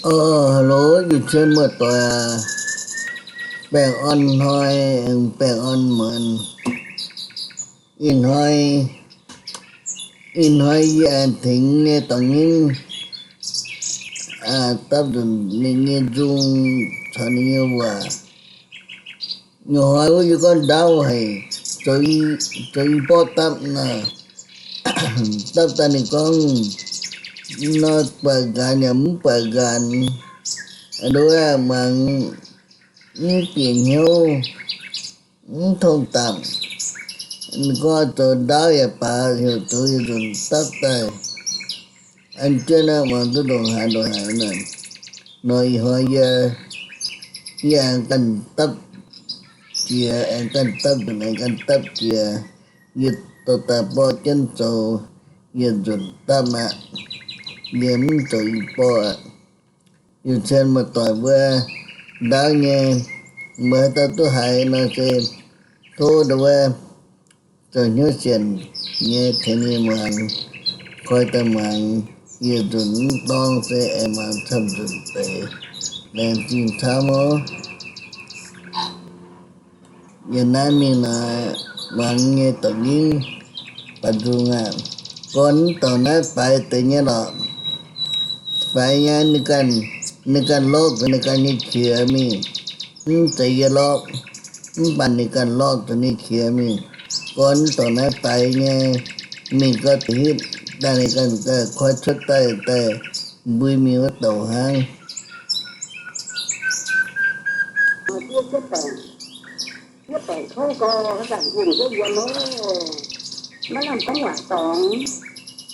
Hello, yietc cien muoz-doic aac, baengh orn hnoi, baengh orn muonz. Ih hnoi, ih hnoi yie aengx tengx nyei dorngx nyingv dapv nzunc ninh nyei nzung caux ninh nyei waac. Nyei hnoi wuov yie gorngv ndaauv haic, zoux i borqv dapv naaic, dapv daaih ninh gorngv nor, buatc nqanx yaac mv buatc nqanx, nduov muangx mv bieqc hnyouv, mv tong dapc. Ninh gorngv zoux ndaauv yaac baac heuc zoux yietc nzunc dapv daaih. An jienv naaiv muangx duqv ndongc haaix ndongc haaix naaic. Nor ih hnoi yie, yie aengx ganh dapv jiex, aengx ganh dapv nzunc, aengx ganh dapv jiex. Yie dorh daaih borqv jienv zoux yietc nzunc dapv aqv. Yie mv zoux i borqv aqv. Yietc cien muoz-doic mbuo ndaauv nyei, mbuo haaix dauh duqv haiz nor se tov ndau wuov zoux hnyouv sienc nyei tengx yie muangx, koi daaih muangx yietc nzunc mv dorng se aengx muangx camv nzunc deix. Laengz zingh camv oc. Yie naaiv mingh naaic, muangx nyei dorngx nyingv baac nzung aqv. Gorn mv dorngc naaiv faix deix nyei lorqc. Faix nyei, ninh ganh lorqc zuqc ninh ganh nyei qiex mingh. Mv zeiz yie lorqc, mv baac ninh ganh lorqc zuqc ninh qiex mingh. Gorn mv dorngc naaiv faix nyei, mingh gau deix hitv daaih ninh ganh koi cuotv daaih, daaih mbui mingh wuov douc hnangv. Yie baengc kouv gau, haaix zanc yiem jienv yiem oc. Maiv lamh gorngv waac dorngx.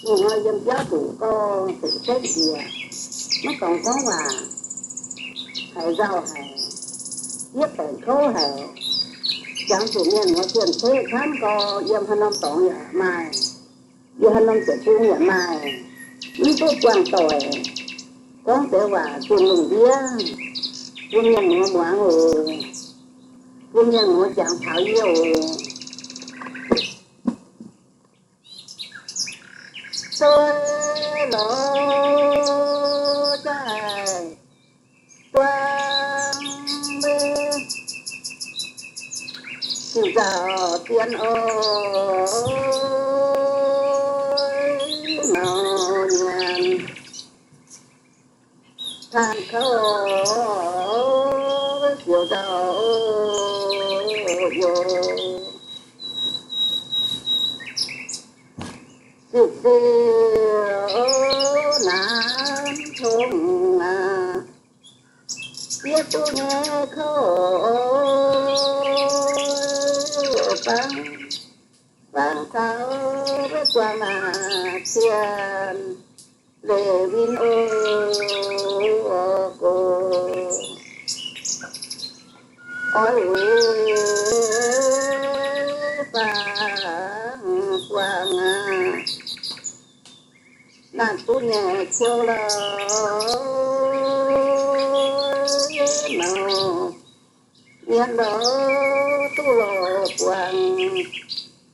Mingh nor yiem biauv nduqc gau, zuqc zengv njiec. Maiv dorngx gorngv waac, haiz nzauh haic. Yie baengc kouv haic. Jangx zuqc mienh muoz sien ceqv camv gau, yiem haaix norm dorngx yaac maaih. Yie haaix norm ziepc bung yaac maaih. Mv duqv buangh doic. Gorngv deix waac zunh lungh ndiev, bun mienh muoz muangx oc. Bun mienh muoz jangx taux yie oc. Soi lorz daaih buang mbuo siouc nzauh dien oix maux nyanc. Taan kouv siouc nzauh yoc. Ziqc ziouc naanc tongx aqv. Yie duqv nyei kouv bangc, bangc caux mbuo zuangx aqv cien leiz win oc gox. Oix weic faang buangh aqv. Naanc duqv nyei ciou lorz maux, mienh lorz duqv lorz buangh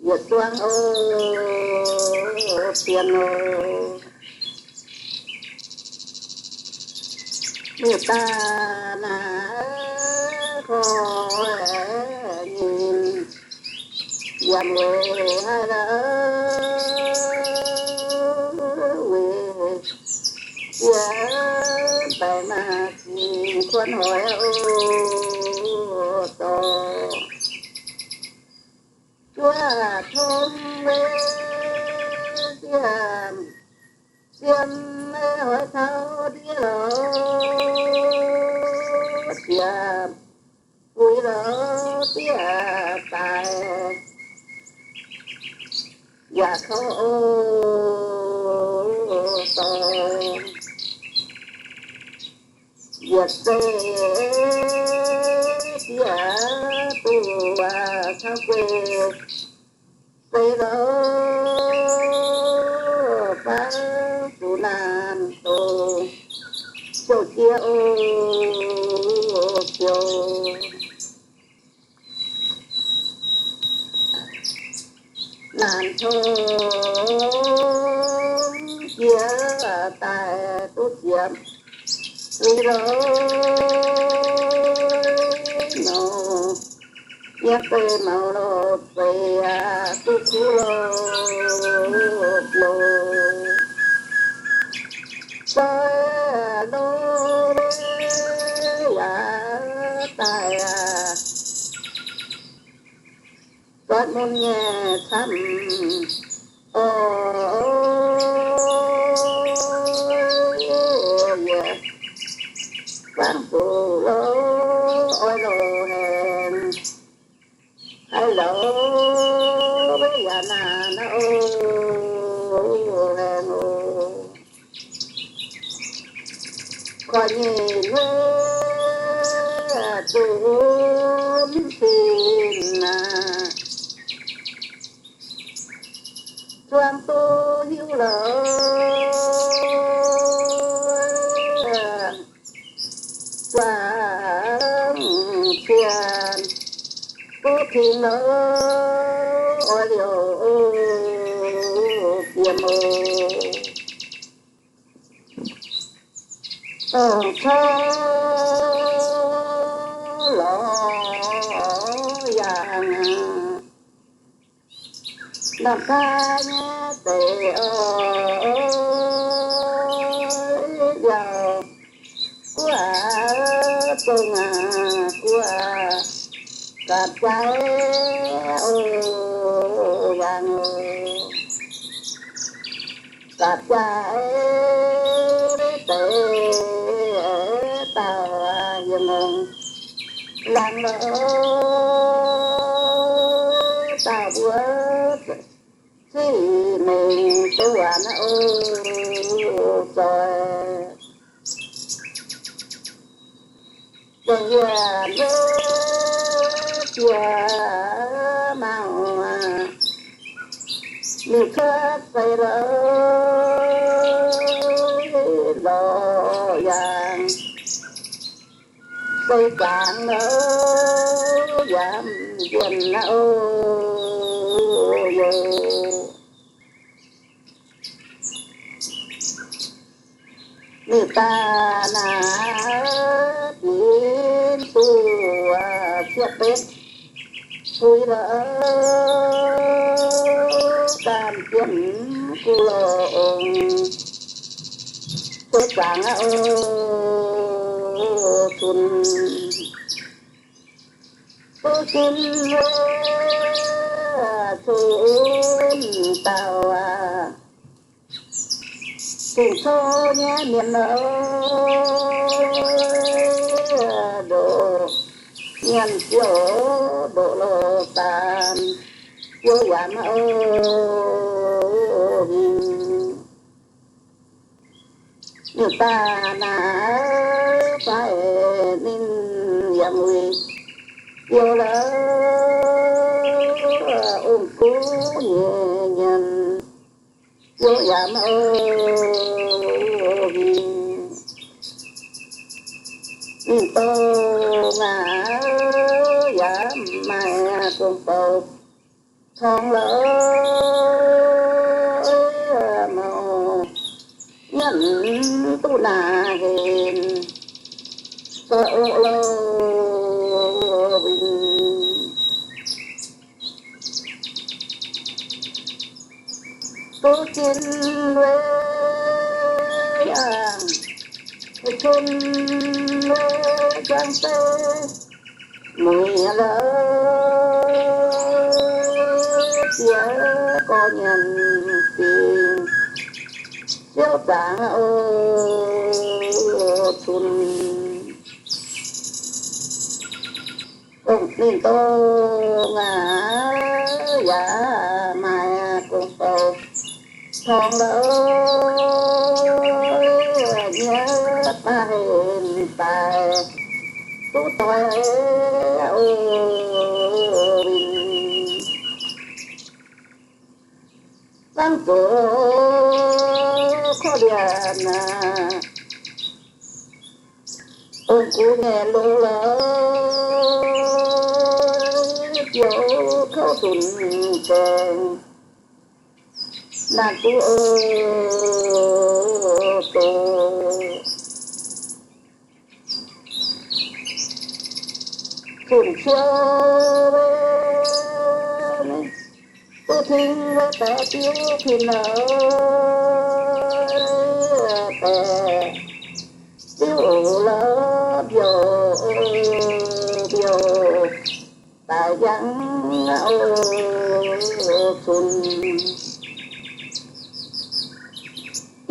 yietc zuangx oc, cien oc. Liuz daaih naaic koi nyinh yaac weic haaix lorqc, weic yiem baengc maaih cing kuonx hoic oc dorh. Juov tong weic siem, siem hoic caux ndiev lorz, siem buix lorz diev daic, yaac kouv oc dorh. Yietc zeiv diev duqv caux guei, zeiv lorz faix zuqc naanc dongh jouh jiex oc ziouc. Naanc tongx jiex daaih duqv ziepc Zuiz loz nor, yiem deix maux loz zeiz aqv, duqv kuv loz loz, zoi loz yaac daaih aqv. Zoih mun nyei camv oc, yie buangv zuqc loz oix loz haengh, haih loz weic yaac naanc oc, haengh oc. Korv-nyeic nyei zunv cin aac, zuangx duqv hiuv loz, zuangx cien duqv tengx loz oix liouc bieqc mouz. Dongh coqv lorz yangh, naamh kaa nyei deix oix biaux, gu'nguaaz zong aqv, gu'nguaaz gapv jaaix oc, yangh oc. Gapv jaaix deix dauh yiem ngongh laangz loz, dauh mbuo ziqc mengh se waanc oc, zoih. Dongh yie mbuo jiex mangc aac, ninh cuotv seix loz, lorz yangh seix zaangc loz, yaac mv njiemc aqv oc, yoc. Ninh daaih naaic dinx duqv sieqv betv, puix loz, gaam jiem gu'long, seix zaangc aqv oc, cunx. Duqv ginv wuov cunx dauh aac, cunx cou nyei mienh oc, ndoqc mienh ziouc ndoqc loz daan, ziouc yaac maiv oc hingh. Ninh daaih naaic fai ninh yaac muic, ziouc la'ong-guv nyei nyanc, ziouc yaac maiv oc hingh. Ninh dongh aac yaac maaih gong-bou torngv loz, mouc nyanc duqv naaic henc, zoih oc loz winh. Duqv ginv weic yangh, cunx weic jangx zeiv, muic loz, ziex gorx nyanc dingc, ziouc zaangc oc cunx. Dongh ninh dongh aac yaac maaih gong-bou torngv loz nyei, baac henc daaih duqv doix oc winh. Zangv zoux korv-lienh aac, ong-gux nyei loz loz, biouv kouv zunc zaengc, naaic duqv oc zoc. Bun ciou, duqv ting wuov deix diuv kuinx nor, deix diuv lorz mbiouh, mbiouh daaih njang oc cunx.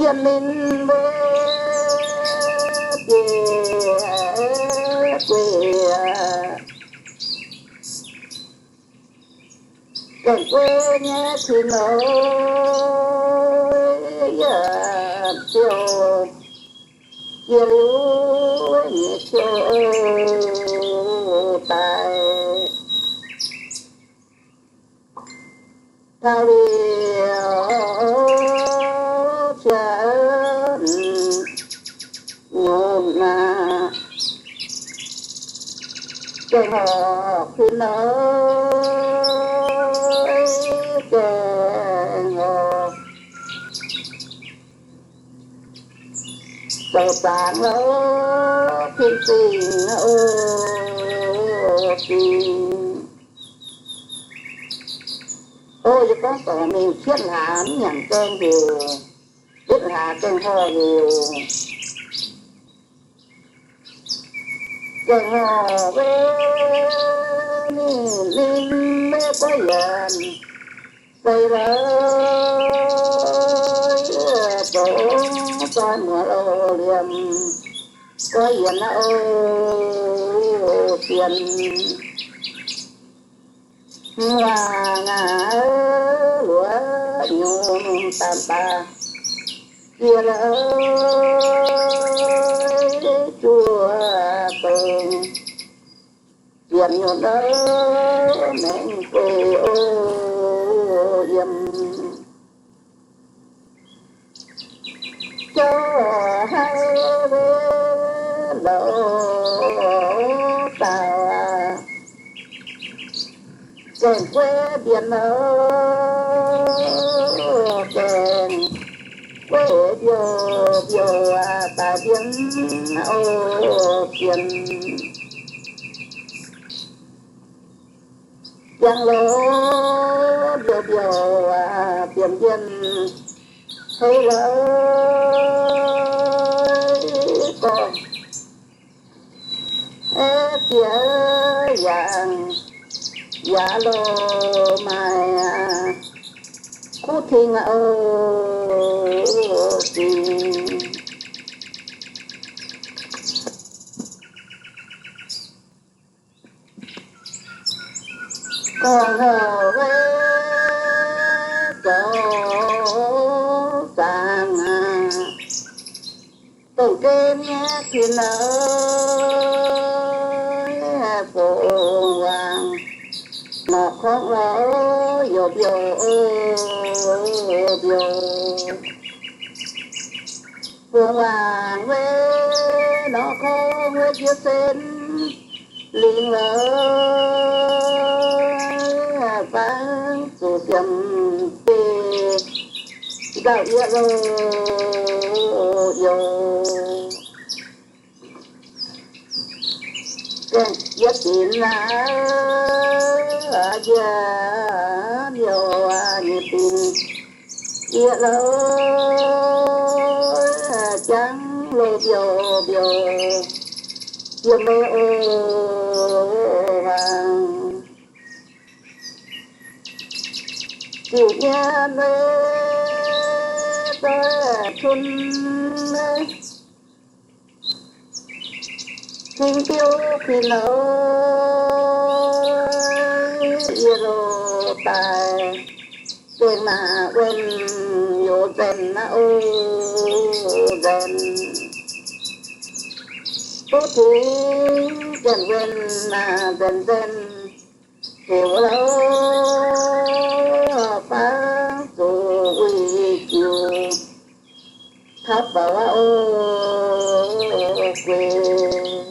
Yiem ninh mbuo biei guei aqv, gaengh guei nyei kuinx nor, yaac ziouc jiex liuz nyei ziouc daaih taux liuz qiex nyunc aqv, gaengh horpc kuinx nor, gaengh horpc zoux zaangc lorz kuinx zingh oc zingh. O, yie gorngv dorngc mingh cietv hlaax mv nyanc gaeng heuc, cietv hlaax gaengh horh heuc, gaengh horh weic ninh, ninh maiv goiv yienc. Seix lorz zoux zoi muoz loz liemh goiv yienc aqv oc, sienx waac ngaac luoqc nyungc daaih baac jiex lorz juoh dongh ziepc nyutc lorz maengx gueic oc yiem. Jauv haiz weic lorz daauh aqv, gaengh gueiv mbienx lorz gaengh gueiv mbiouh mbiouh aqv, daaih mbienx oc sienx. Jangx loz mbiouh mbiouh aqv, bienh mbienx heix lorz gorngv, aeqv, jiex yangh yaac loz maaih aqv, kuv ting aqv oc zingh. Gorngv houc weic zoux zaangc aqv, dongh geh miev kuinx nor, fongc waangc norqc korngv lorz youz mbiouh oc mbiouh. Fongc waangc weic norqc korngv weic jiex sen lingc lorz, fangx zuqc siemx beiv nzauh yieqv loz youz. Gaengh yieqv dinc aqv, yie mbiouh nyei dinc yieqv loz, jangv loz mbiouh mbiouh yiem mei oc hmuangx. Ziouc nyei mei doic cun mei cing biouv kuinx nor, yie loz daaih gengh maaih wen youz nzengc aqv oc nzengc. Duqv tengx gengh wen maaih nzengc nzengc. Heuc wuov lorz fangx zuqc wuic jiuc taux bouc aqv oc gueic.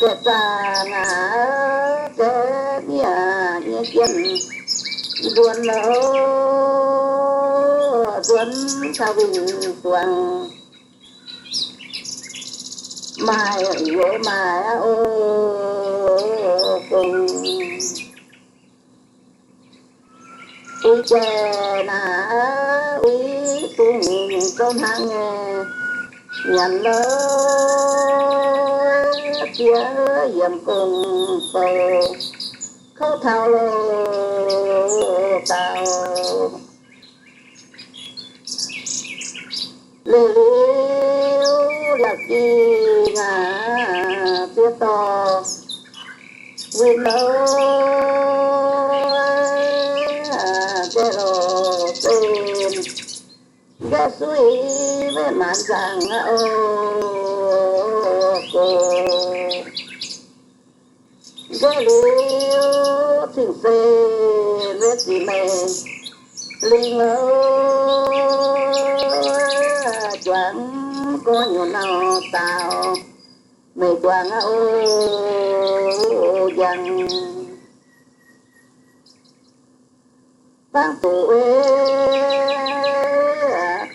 Gaeqv zaah ngaac gaeqv miev nyei jien nzuonx lorz nzuonx taux winh zuangx. Maaih youz maaih aqv oc jai naaic uix dungz zouv hnangv nyei, nyanc lorz jiex yiem gong bou kouv taux loz-daauh. Leih liuz yaac gih ngaanc ziex dorh win lorz jai lorz zinh, nqaeqv suiv maiv maanc nzangc aqv oc. Gox nqaeqv liuz cing-sen maiv ziqc meih lingh lorz juangc gorx nyuoz nor daaux, meih juangc aqv oc njang. Bangv duqv ei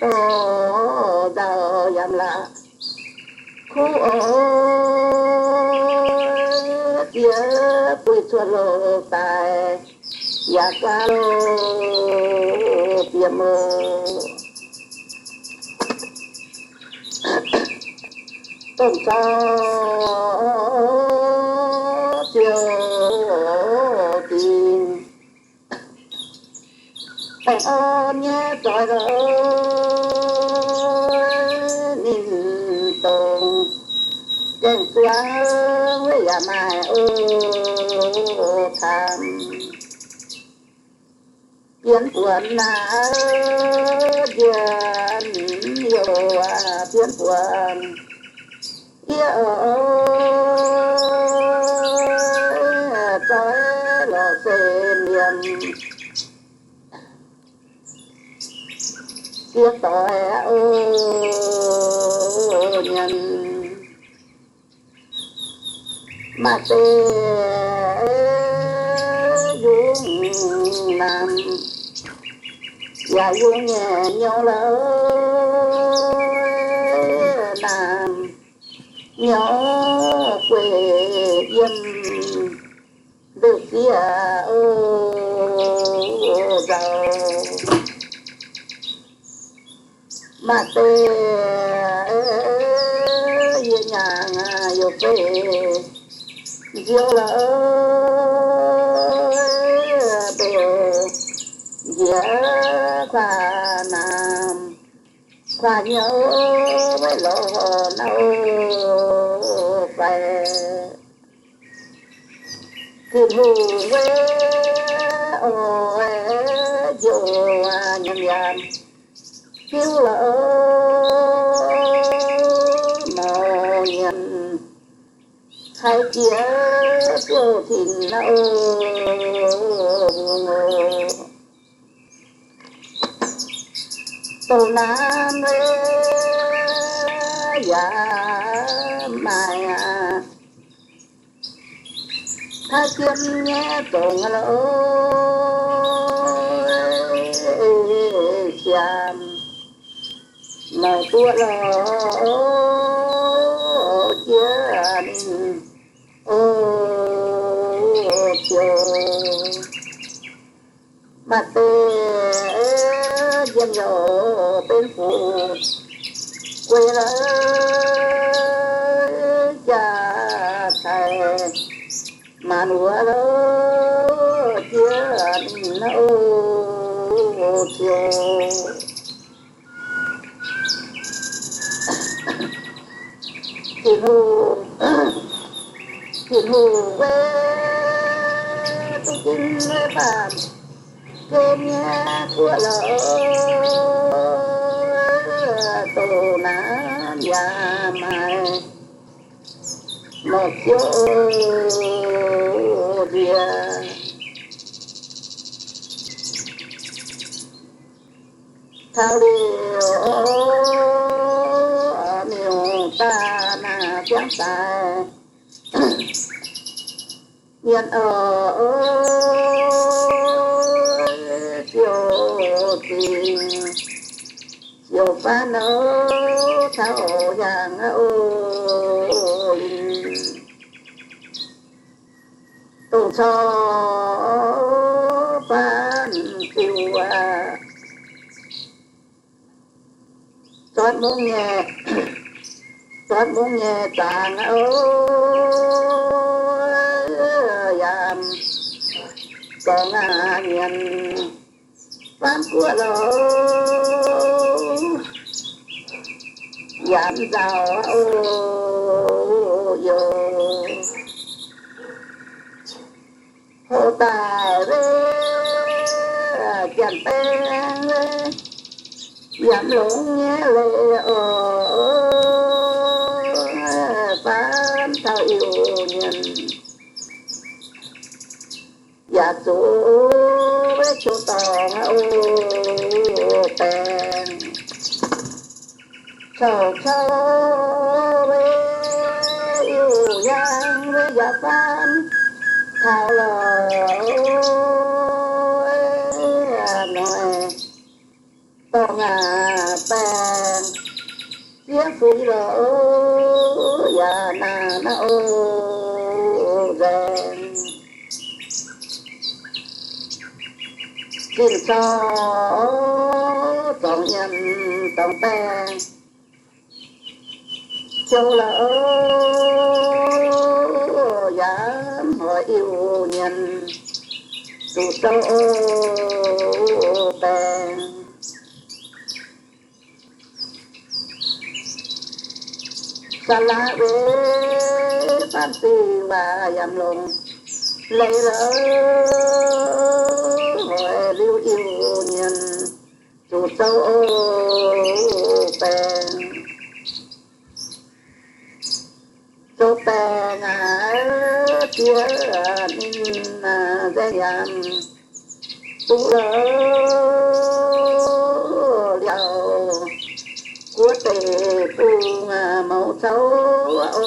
dorh nzauh yaac la'kuqv oc, ziex buih cuotv loz daaih yaac gaax loz bieqc mouz. Dongh zorqv ziouc dingc baengh orn nyei zoix lorz ninh dongh gaengh zuangx wuov yaac maaih oc taamh. Bienx buonc naaiv njiec youh bienx buonc yie oc, zoix lorz se mienh ziex doix oc nyanc. Maaih deix yungz naamh yaac yungz nyei nyouz lorz naamh nyouz gueic yiem ndutv sieqv oc nzauh. Maaih deix yie nyaangc youc zeiv nziouv lorz mbeih njiec kuaax naamh kuaax nyouz weic lorz nau fai. Tin-Hungh weic oix njoux nyanc yaac hiuv lorz mouc nyiemc haiz jiex ziouc tin oc. Dongh naaiv weic yaac maaih aqv. Taav jienv nyei dongh lorz siaamv noic buoqv lorz jiex ninh oc ziouc. Maaih deix njien-youh benx fuqv guei lorz jaax cai maanc wuov lorz jiex ninh oc ziouc. Tin-Hungh, Tin-Hungh weic duqv ginv weic baamh gen nyei guoqv lorz dongh naaiv yaac maaih morc ziouv ndie. Taux liuz miuc-daah naaic ziangv daaih mienh oc, ziouc zingh ziouc faanv oc, taux hiaangx oc, lingh dongh corc faanv ziouc Mungv nyei, buatc mungv nyei zaangc o, yaac gorngv aqv nyienx faam guoqv lorqc, yaac nzauh o, youc houv daaih weic janx-baeng weic yaac longx nyei leiz oc, faam taux Iu-Mienh. Yaac zuqc weic qiu dorngx o, baengc caux caux weic Iu-Mienh yaac weic yaac faam taux lorqc, noic dorngx aqv baengc ziex fuix lorqc, yaac naaic naaiv o, nzaeng zinh zorngx, zorngx nyiemc dorngx baengc jouh lorqc, yaac mv hoic Iu-Mienh zuqc zouv o, baengc saalaav weic faam zingh waac yaac longx leiz lorqc, hoic liuz Iu-Mienh zuqc zouv o, baengc zouv baengc aqv, ziex ninh nzaeng yaac duqv lorqc, liaauc guoqv deic-bung mouz caux o,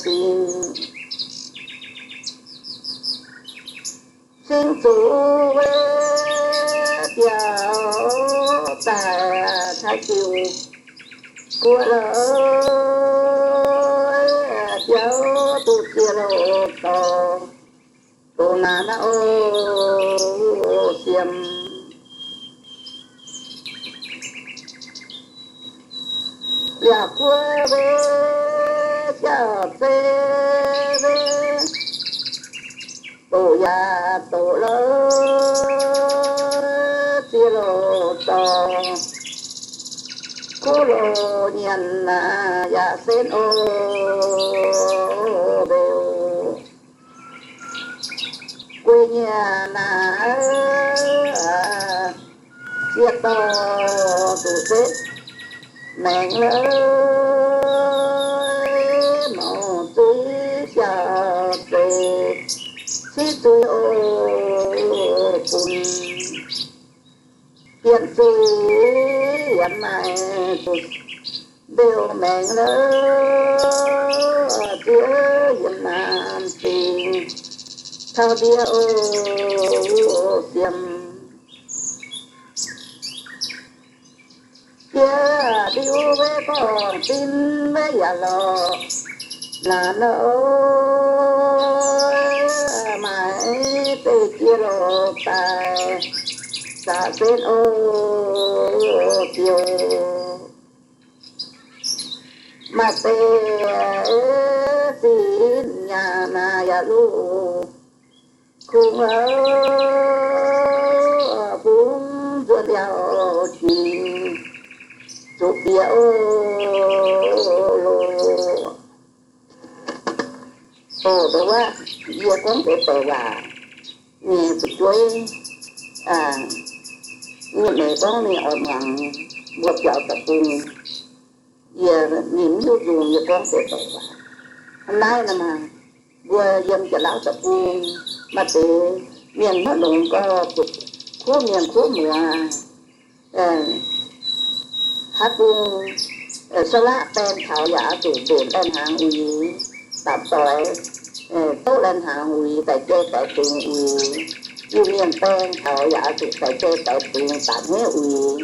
zingh cingv zuqc weic biaux daaih taaix diuc guoqv lorqc, biaux duqv ziex loz dorngx, doqc naaic naaiv o, siem liaauc guoqv weic jauv-zei weic doqc yaac doqc lorqc, ziex loz dorngx, kuv loz nyanc naaic yaac senv o, mbeux guei nyanc naaic ziex dorngx zuqc setv maengx lorqc, mouc zuiz jauv-zei civ zuiz o, bun bienh zuiz yaac maaih zuqc mbeux maengx lorqc, ziex yiem naamh zingh taux ndiev o, siem jiex liuz weic gorngv zinh weic yaac lorqc naanc o, maaih deix jiex loz daaih zaqc senv o, ziouc maaih deix zinh nyaanh naaic yaac luv kungx o, bungx nzuonx liaauc jiex zuqc bieqc o, loz. O, ndongc wuov, yie gorngv deix deix waac nyei fu'jueiv, mienh meix gorngv ninh oix muangx mbuo biaux deic-bung. Yie ninh mv hiuv nzung, yie gorngv deix deix waac. Hnangv naaiv nor maah, mbuo yiem Janx-Lauv deic-bung maaih deix mienh hnyouv longx gorx, kuv mienh kuv muoz, haaix bung saalaqv baeng taux yaac oix zuqc mbenc lai-hnaangx uix, dapc doix doqv lai-hnaangx uix, daic jai daic dungz uix. Iu-Mienh baeng taux yaac oix zuqc daic jai daic dungz dapc hnyouv uix.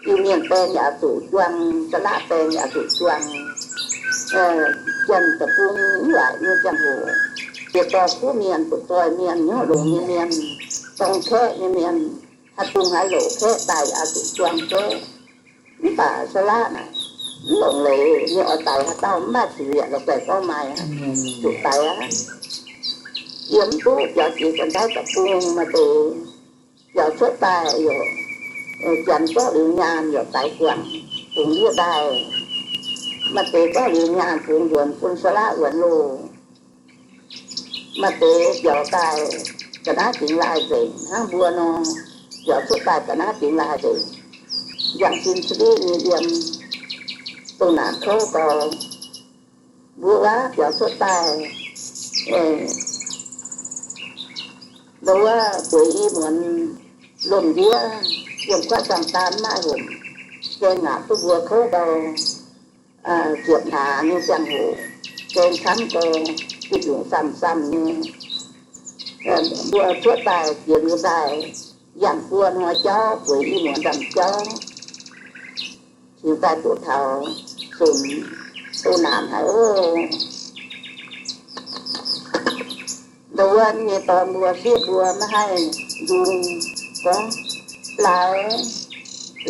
Iu-Mienh baeng yaac oix zuqc juang, saalaqv baeng yaac oix zuqc juang. Janx deic-bung mv waaic nyei ziangh hoc, yietc dauh kuv mienh, butv-zoih mienh, hnyouv longx nyei mienh, dorng kaeqv nyei mienh, haaix bung haaix loc kaeqv daaih yaac oix zuqc juang kaeqv. Mv baac Saalaqv naaic mv longc leiz, ninh oix daix haaix dauh mv maaih ziqc yietc la'guaih gorngv maaih, zuqc daix aqv. Yiem mv duqv biaux jiex ga'ndaiv deic-bung, maaih deix biaux cuotv daaih yaac janx zorqv liuz nyaanh yaac daix guangc bungx ndiev daaih. Maaih deix zorqv liuz nyaanh bungx nzuonx bun Saalaqv wuonx loh. Maaih deix biaux daaih ga'naaiv dingx laaih nzengc hnangv mbuo nor, biaux cuotv daaih ga'naaiv dingx laaih nzengc. Njang sin cadiv nyei yiem doh naanc kouv gau, mbuo waac biaux cuotv daaih, ndouv bueix i muonz lomh ndiev, yiem kuaaiv zaangh daan maaih homc, gaeng ngaatc duqv mbuo kouv gau, ziepc hlaax nyei ziangh hoc, gaeng camv gau, bieqc nyungc samh-samh nyei. Mbuo cuotv daaih jiex liuz daaih, yangh buo hnoi jauv bueix i muonz ndaamv-jauv, cingx daaih duqv taux zunc doh naanc haic oc. Ndouv nyei dorn mbuo sieqv mbuo maiv haih nzung gorngv, laaix,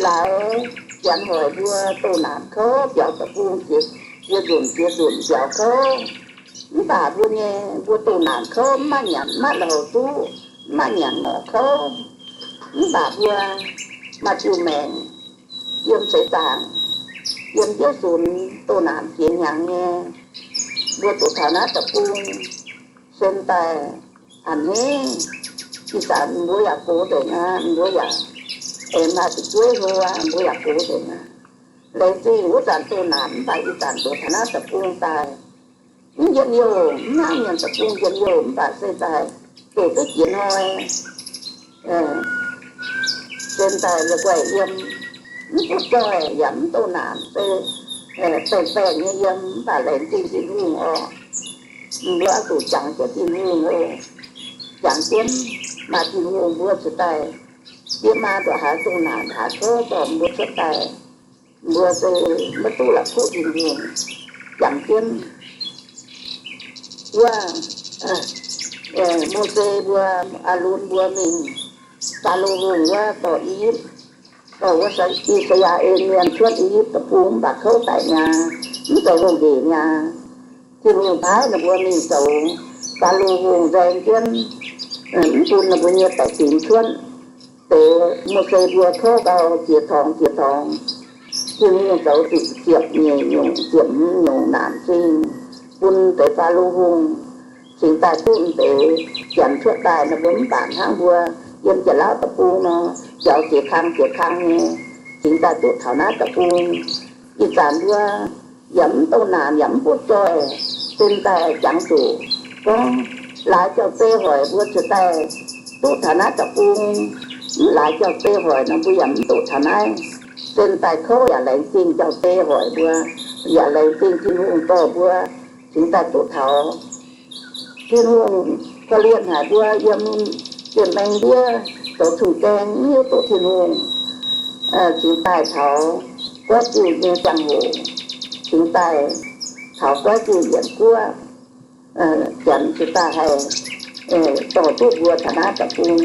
laaix janx hoic mbuo doh naanc kouv, biaux deic-bung jiex, jiex nzunc jiex nzunc biaux kouv. Mv baac mbuo nyei, mbuo doh naanc kouv mv maaih nyanc, maiv la'houc duqv, mv maaih nyanc ngorc kouv. Mv baac mbuo maaih diuh maengc yiem seix zaangc, yiem njiec zunc doh naanc jiex hnyangx nyei, mbuo duqv taux naaiv deic-bung sen daaih a'hneiv. Ih zanc mbuo yaac gox nzengc aqv, mbuo yaac aengx maaih fu'jueiv hlo aqv, mbuo yaac gox nzengc aqv. Laengz zingh wuov zanc doh naanc mv baac ih zanc duqv taux naaiv deic-bung daaih, mv njien-youh, mv hnangv mienh deic-bung njien-youh, mv baac se daaih doqc duqv jiex hnoi, sen daaih la'guaih yiem, mv butv zoih yaac mv doh naanc, se baengh-baengh nyei yiem, mv baac laengz zingh Tin-Hungh oc. Mbuo oix zuqc jangx jienv Tin-Hungh oc. Jangx jienv, maaih Tin-Hungh mbuo cingx daaih, diev maa ndongc haaix doh naanc haaix kouv dorh mbuo cuotv daaih, mbuo se maiv duqv la'kuqv Tin-Hungh. Jangx jienv wuov, Mose mbuo, Aalon mbuo mingh Faalo Hungh wuov dorh I^yipv, dorh wuov I^saa^laa^en Mienh cuotv I^yipv deic-bung mv baac kouv daic mi'aqv, mv zoux hungh ndeic mi'aqv. Tin-Hungh paaiv ninh mbuo mingh zoux Faalo Hungh nzaeng jienv, mv bun ninh mbuo nyei baeqc fingx cuotv. Deix Mose mbuo kouv gau jiex torngx jiex torngx. Tin-Hungh zoux ziepc nyeic nyungc ziepc hmz nyungc naanc zingh bun deix Faalo Hungh, cingx daaih duqv deix janx cuotv daaih. Ninh mbuo mv baac hnangv mbuo yiem Janx-Lauv deic-bung nor, jaux jiex kang jiex kang nyei, cingx daaih duqv taux naaiv deic-bung. Ih zanc mbuo yaac mv doh naanc yaac mv butv zoih, sen daaih jangx zuqc gorngv laaix jauv-zei hoic mbuo cingx daaih duqv taux naaiv deic-bung. Mv laaix jauv-zei hoic nor mbuo yaac mv duqv taux naaiv. Sen daaih kouv yaac laengz zingh jauv-zei hoic mbuo, yaac laengz zingh Tin-Hungh dorh mbuo cingx daaih duqv taux. Tin-Hungh korv-lienh haic mbuo yiem zienh maeng ndiev zoux cun-gaeng mv hiuv duqv Tin-Hungh, cingx daaih taux goiv diuh nyei ziangh hoc, cingx daaih taux goiv diuh yietc guoqv, janx cingx daaih haih dorh duqv mbuo taux naaiv deic-bung.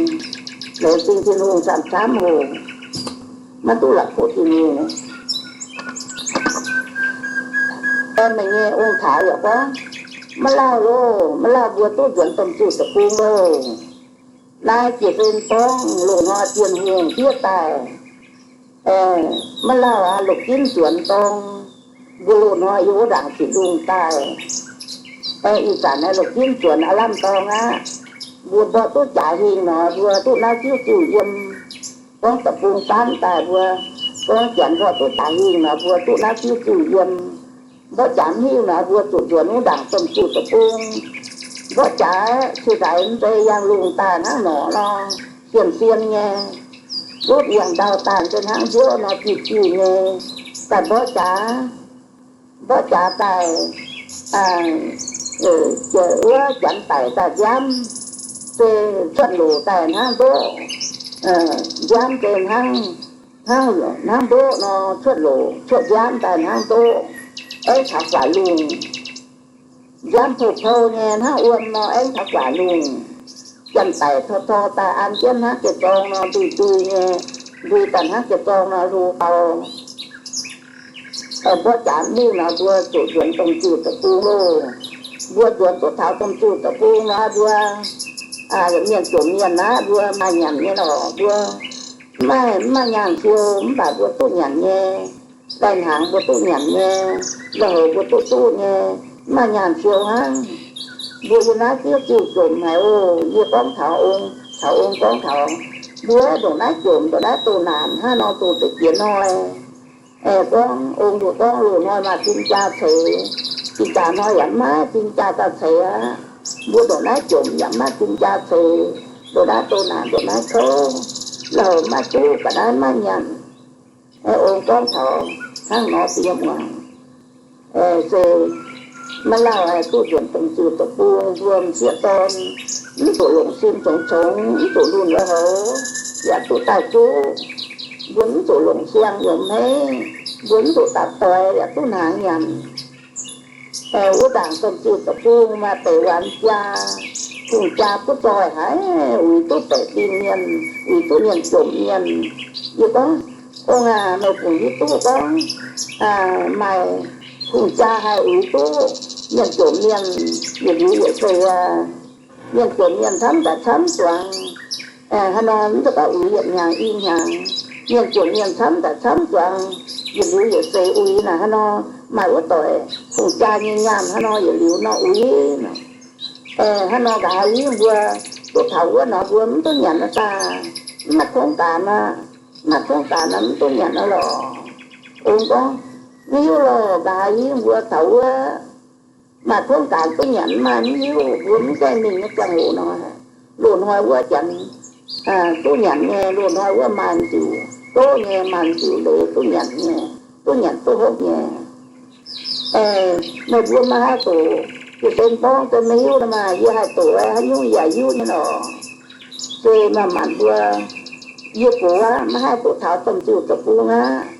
Laengz zingh Tin-Hungh camv-camv hoc, maiv duqv la'kuqv Tin-Hungh. Meih nyei ong-taaix yaac gorngv, maiv lauh loh, maiv lauh mbuo duqv nzuonx domh zuqc deic-bung loh. Naaiv jiex fin-dorngh loz-hnoi Bienh Hungh fiev daaih, maiv lauh aqv, longc ginv nzuonx dorng. Mbuo loz-hnoi yiem wuov ndaangc ziqc lungh daaih. Ih zanc naaiv longc ginv nzuonx aav lamh dorng aqv. Mbuo mborqv duqv jaax hingh nor, mbuo duqv naaiv diuv diuh yiem. Gorngv deic-bung saanv daaih mbuo, gorngv janx mborqv duqv jaax hingh nor, mbuo duqv naaiv diuv diuh yiem. Mborqv jaax mv hingh nor, mbuo zuqc nzuonx wuov ndaangc domh zuqc deic-bung. Mborqv jaax ciex ndaix mv zeiz yangh lungh daaih hnangv norqc nor, sien-sien nyei. Lutv yangh ndau daaih se hnangv nziouv nor, diuh diuh nyei. Daaih mborqv jaax, mborqv jaax daaih, wuov janx daic daaih nziaamv, se cuotv loc daaih hnangv ndoqv. Nziaamv se hnangv, hnangv, hnangv ndoqv nor, cuotv loc, cuotv nziaamv daaih hnangv ndoqv. Aengv taux guaax lungh. Nziaamv pou-pou nyei hnangv wuom nor, aengv taux guaax lungh. Janx daic tor tor daaih an jienv hnangv jiex zorng nor, ndui ndui nyei, ndui daaih hnangv jiex zorng nor, hlo dau. Mborqv jaax mingh nor, mbuo zuqc nzuonx domh ziuh deic-bung loh. Mbuo nzuonx duqv taux domh ziuh deic-bung nor, mbuo mienh jomc mienh naaiv, mbuo maaih nyanc nyei lorqc. Mbuo mv maaih, mv maaih nyaanh siou, mv baac mbuo duqv nyanc nyei. Daaih hnaangx mbuo duqv nyanc nyei, la'houc mbuo duqv duqv nyei, mv maaih nyaanh siou hnangv. Mbuo yiem naaiv ziex ziuh jomc haic oc. Yie gorngv taux ong, taux ong gorngv taux mbuo ndongc naaiv jomc, ndongc naaiv doh naanc hnangv nor, doh deix jiex hnoi. Gorngv ong nduqc gorngv loz-hnoi maaih zinh jaa ceix, zinh jaa hnoi yaac mv maaih zinh jaa daaih ceix aqv. Mbuo ndongc naaiv jomc yaac mv maaih zinh jaa ceix, ndongc naaiv doh naanc, ndongc naaiv kouv, la'houc mv maaih duqv, ga'naaiv mv maaih nyanc. Ong gorngv taux hnangv nor diex muangx. Se maiv lauh haih duqv nzuonx domh ziuh deic-bung, mbuo m'sieqv dorn mv zuqc longc sin congx-congx, mv zuqc lunh la'houc, yaac duqv daaih zuqv. Mbuo mv zuqc longc siang yaac mv hmeiv, mbuo mv zuqc dapv doix yaac duqv hnaangx nyanc. Wuov ndaangc domh ziuh deic-bung maaih deix waanx jaa, hungh jaa butv zoih haic, uix duqv baeqc dinh mienh, uix duqv mienh jomc mienh. Yie gorngv, Ong aac, meih fungc hiuv duqv gorngv maaih hungh jaa haih uix duqv mienh jomc mienh, yietc liuz yietc seix aqv. Mienh jomc mienh camv daaih camv zuangx, haaix nor mv zeiz gorngv uix yietc hnyangx i hnyangx. Mienh jomc mienh camv daaih camv zuangx, yietc liuz yietc seix uix naaic, haaix nor maaih wuov doic hungh jaa nyei nyaanh, haaix nor yietc liuz nor uix. Haaix nor nqa'haav yie mbuo duqv taux wuov nor mbuo mv duqv nyanc daaih, mv maaih tongv gaanx aqv. Mv maaih tongv gaanx nor mv duqv nyanc lorqc. Ong gorngv, Mv hiuv lorqc, nqa'haav yie mbuo taux wuov maaih tongv gaanx duqv nyanc mv maaih, mv hiuv, mbuo mv gaengh mingh nyei ziangh hoc nor, loz-hnoi wuov janx duqv nyanc nyei, loz-hnoi wuov maaih m'nziuc gouv nyei, maaih m'nziuc leiz duqv nyanc nyei, duqv nyanc duqv hopv nyei. Meih mbuo maiv haih doqc, yie se gorngv deix maiv hiuv nor maah, yie haih doqc haaix nyungc yaac hiuv nyei lorqc. Se maaih maanc mbuo, yie gox aqv, maiv haih duqv taux domh ziuh deic-bung aqv.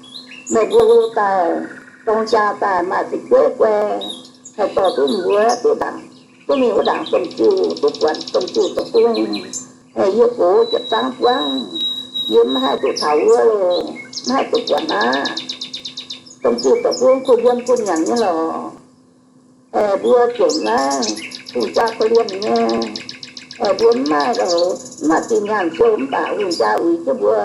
Meih mbuo hlo daaih, dorng jaa daaih maaih ziqc gueiv guai, haih dorh duqv mbuo duqv ndaangc, duqv mingh wuov ndaangc domh ziuh, duqv buatc domh ziuh deic-bung. Yie gox jiepc zangv buangv, yie maiv haih duqv taux wuov loh, maiv haih duqv buatc aqv. Domh ziuh deic-bung kuh yiem kuh nyanc nyei lorqc. Mbuo jomc naaiv hungh jaa korv-lienh nyei. Mbuo mv maaih la'houc, mv maaih zinh nyaanh siou mv baac hungh jaa uix jienv mbuo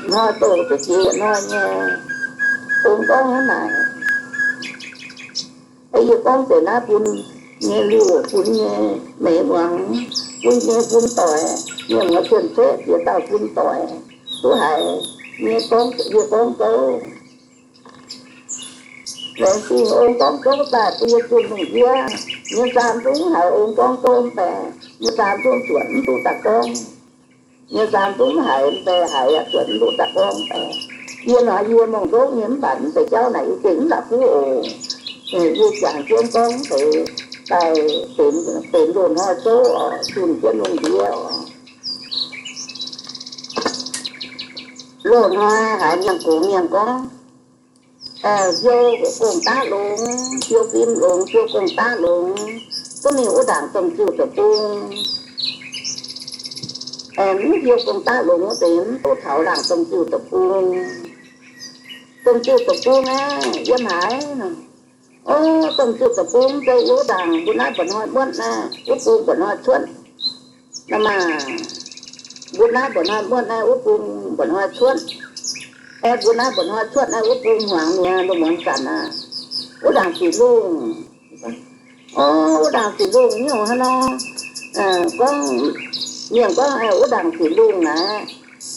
hnoi douh duqv jiex yietc hnoi nyei. Ong gorngv hnangv naaic. Yie gorngv deix naaiv bun nyei liuh, bun nyei meix muangx, bun nyei bun doic, mienh muoz cien-ceqv ziex dauh bun doic duqv haiz nyei gorngv, yie gorngv gouv. Laengz zingh ong gorngv gouv daaih bun yie zunh lungh ndiev. Yie zaam zungv haiz ong gorngv gouv mv baeqc, yie zaam zungv zuotc mv duqv daaih gorngv. Yie zaam zungv haiz mv baeqc, haiz yaac zuotc mv duqv daaih gorngv mv baeqc. Yie nor yie mongh ndoqv nyei mv baac mv deix jauv naaic yie gengh mv la'kuqv oc. Yie jangx jienv gorngv deix daaih benx, benx loz-hnoi zouv oc, zunh jienv lungh ndiev oc. Loz-hnoi haiz mienh gox mienh gorngv, hiuv gong-daqv longx, hiuv fim longx, hiuv gong-daqv longx, duqv mingh wuov ndaangc domh ziuh deic-bung. Mv hiuv gong-daqv longx wuov deix mv duqv taux ndaangc domh ziuh deic-bung. Domh ziuh deic-bung aeqv, yiem haaix nor? O, domh ziuh deic-bung se yiem wuov ndaangc mbuo naaiv mba'hnoi muotv naaiv, wuov bung mba'hnoi cuotv. Naaiv maah, mbuo naaiv mba'hnoi muotv naaiv, wuov bung mba'hnoi cuotv. Aeqv, mbuo naaiv mba'hnoi cuotv naaiv, wuov bung hmuangx mi'aqv, lungh muonz zanc aqv. Wuov ndaangc sic lungh. O, wuov ndaangc sic lungh nyungc hnangv nor. Gorngv, mienh gorngv, aeqv, wuov ndaangc sic lungh naaiv,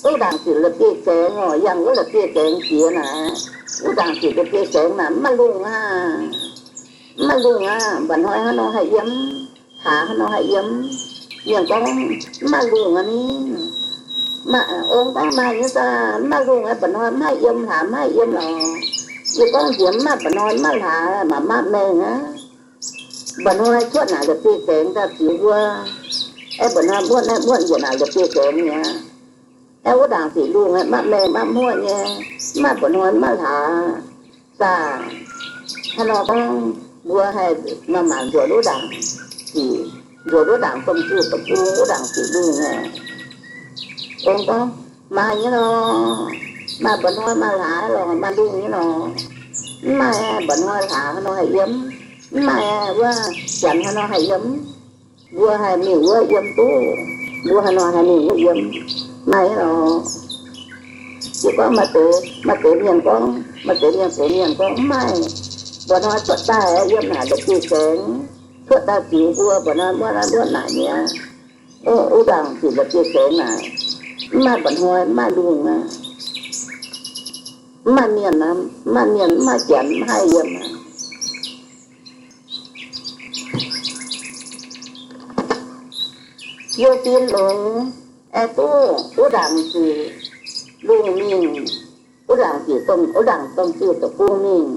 wuov ndaangc sic la'bieiv-gaengx oc, yangh wuov la'bieiv-gaengx jiex naaiv. Wuov ndaangc sic la'bieiv-gaengx naaic mv maaih lungh aqv. Mv maaih lungh aqv. Mba'hnoi hnangv nor haih yiem, hlaax hnangv nor haih yiem. Mienh gorngv mv maaih lungh aqv ni. Ong gorngv maaih nyei saah, mv maaih lungh aqv. Mba'hnoi mv haih yiem, hlaax mv haih yiem lorqc. Yie gorngv nziex mv maaih mba'hnoi mv maaih hlaax, mangc mapv mengh aqv. Mba'hnoi cuotv naaic la'bieiv-gaengx daaih ziux mbuo. Aeqv, mba'hnoi muotv naaiv muotv njiec naaic la'bieiv-gaengx mi'aqv. Aeqv, wuov ndaangc sic lungh mapv mengh mapv muoqv nyei, mv maaih mba'hnoi mv maaih hlaax. Saah, hnangv nor gorngv mbuo haih maaih maanc nzuonx wuov ndaangc sic, nzuonx wuov ndaangc domh ziuh deic-bung, wuov ndaangc sic lungh aqv. Ong gorngv, maaih nyei lorqc, maaih mba'hnoi maaih hlaax lorqc, maaih lungh nyei lorqc. Mv maaih mba'hnoi hlaax haaix nor haih yiem, mv maaih wuov janx haaix nor haih yiem. Mbuo haih mingh wuov yiem duqv, mbuo haaix nor haih mingh wuov yiem, maiv lorqc. Yie gorngv maaih deix, maaih deix mienh gorngv, maaih deix mienh gox mienh gorngv mv maaih, mba'hnoi cuotv daaih yiem naaic la'bieiv-saengx, cuotv daaih ziux mbuo mba'hnoi muotv naaiv muotv naaic mi'aqv. Wuov ndaangc ziux la'bieiv-saengx naaic, mv maaih mba'hnoi, mv maaih lungh aqv. Mv maaih mienh, mv maaih mienh, mv maaih janx, mv haih yiem aqv. Youh fim longx, aengx duqv wuov ndaangc ziux lungh mingh, wuov ndaangc ziux domh, wuov ndaangc domh ziux deic-bung mingh.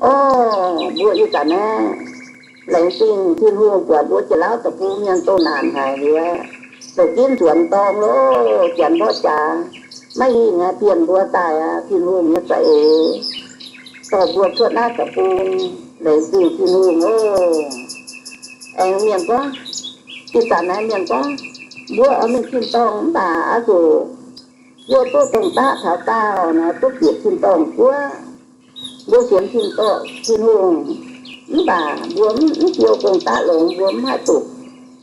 Orv, mbuo ih zanc naaiv laengz zingh Tin-Hungh buatc mbuo Janx-Lauv deic-bung mienh doh naanc haic liuz, da'ginv nzuonx dorngh loh, janx mborqv jaax, maiv hingh aqv, bienh mbuo daaih aqv, Tin-Hungh nyei za'eix, dorh mbuo cuotv naaiv deic-bung, laengz zingh Tin-Hungh oc. Aengx mienh gorngv, ih zanc naaiv mienh gorngv, mbuo oix mingh tin-dorngh mv baac oix zuqc yie duqv gong-daqv taux daauh nor duqv bieqc tin-dorngh guoqv. Mbuo sienx tin-dorngh, Tin-Hungh, mv baac mbuo mv, mv siou gong-daqv longx, mbuo mv haih duqv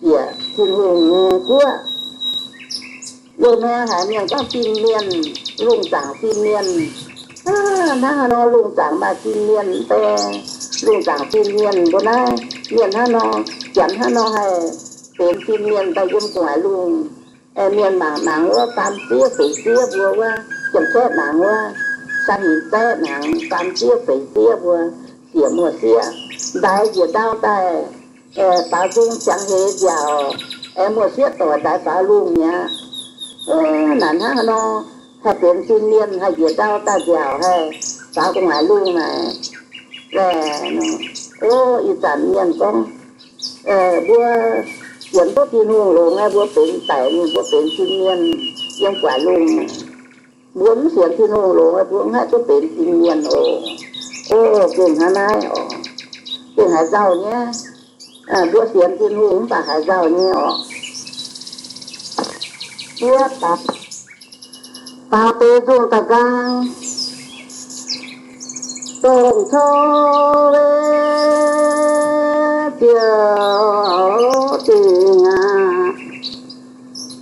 bieqc Tin-Hungh nyei guoqv. Loz-hnoi haiz mienh gorngv fin-mienh, lungh zaangc fin-mienh. Hnangv haaix nor lungh zaangc maaih fin-mienh mv bei? Lungh zaangc fin-mienh mbuo naaiv, mienh hnangv nor, janx hnangv nor haih benx fin-mienh daaih yiem gu'nguaaic lungh. Mienh mangc nangx wuov, faam zieqv feix zieqv mbuo wuov, janx-kaeqv nangx wuov, saa hinx zaeqv nangx, faam zieqv feix zieqv mbuo, siec muoz-sieqv, ndaix njiec ndau daaih, baaux nzung ziangx heix nziaauc, muoz-sieqv doic ndaix faaux lungh mi'aqv. Naaic hnangv haaix nor haih benx fin-mienh, haih njiec ndau daaih nziaauc, haih faaux gu'nguaaic lungh naaic. Laeh, o, ih zanc mienh gorngv, mbuo sienx duqv Tin-Hungh longx, mbuo benx daic mingh, mbuo benx fin-mienh yiem gu'nguaaic lungh. Mbuo mv sienx Tin-Hungh longx, mbuo mv haih duqv benx fin-mienh oc. O, gengh hnangv naaiv oc. Gengh haaix nzauh nyei. Mbuo sienx Tin-Hungh mv baac haaix nzauh nyei oc. Wuov deix, deix nzungh da'nqaang, dongh cou-leiz ziouc dingh aqv.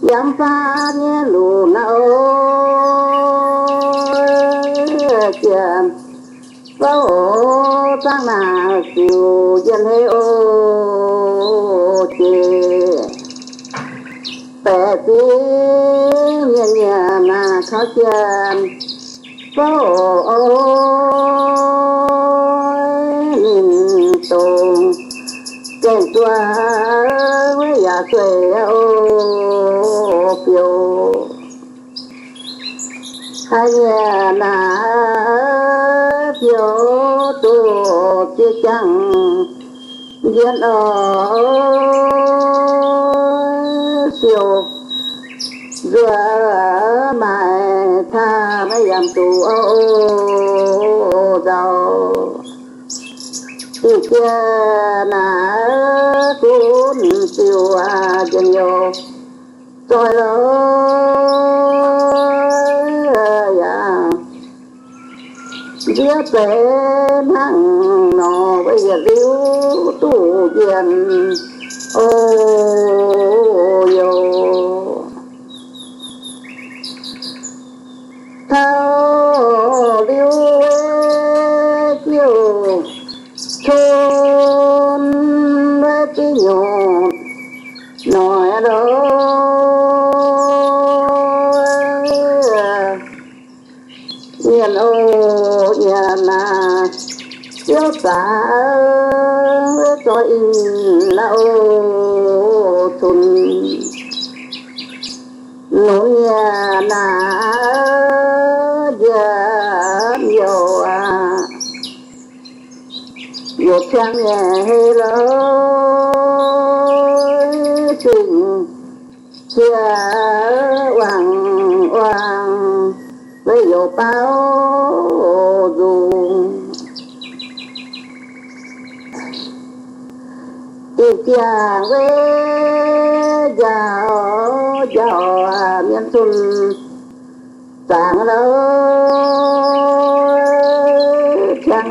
Yiem faatv nyei lunx naaiv oc, jiex fouv zangv naaic ziux njien-hleix oc, jiex baeqc zingv nyienh nyienh naaic kaux jiex fouv oc, ninh dongh gaengh zuov wuov yaac sueih oc, biouv. Haiz nyienh naaic biouv duqv ziex jangx njien oc, siouc nzuonx maaih taav maiv yaac duqv oc, nzauh. Ih jiex naaic gunv ziux njien-youh zoih lorz yaac nziev zeix hnangv nor, weic yietc liuz duqv njien oc, youh. Taux liuz weic ziouc cun weic ziouc nyungc noic lorz nyienh oc, nyienh naaic, ziouv zaax weic zoih inh naaic oc, cun nunc nyienh naaic njiec youh aqv. Youh ciangv nyei hei lorz zingh cie wangc wangc weic youh baaux nzung. Ih ziangh weic njaaux njaaux mienh cun zaangc lorz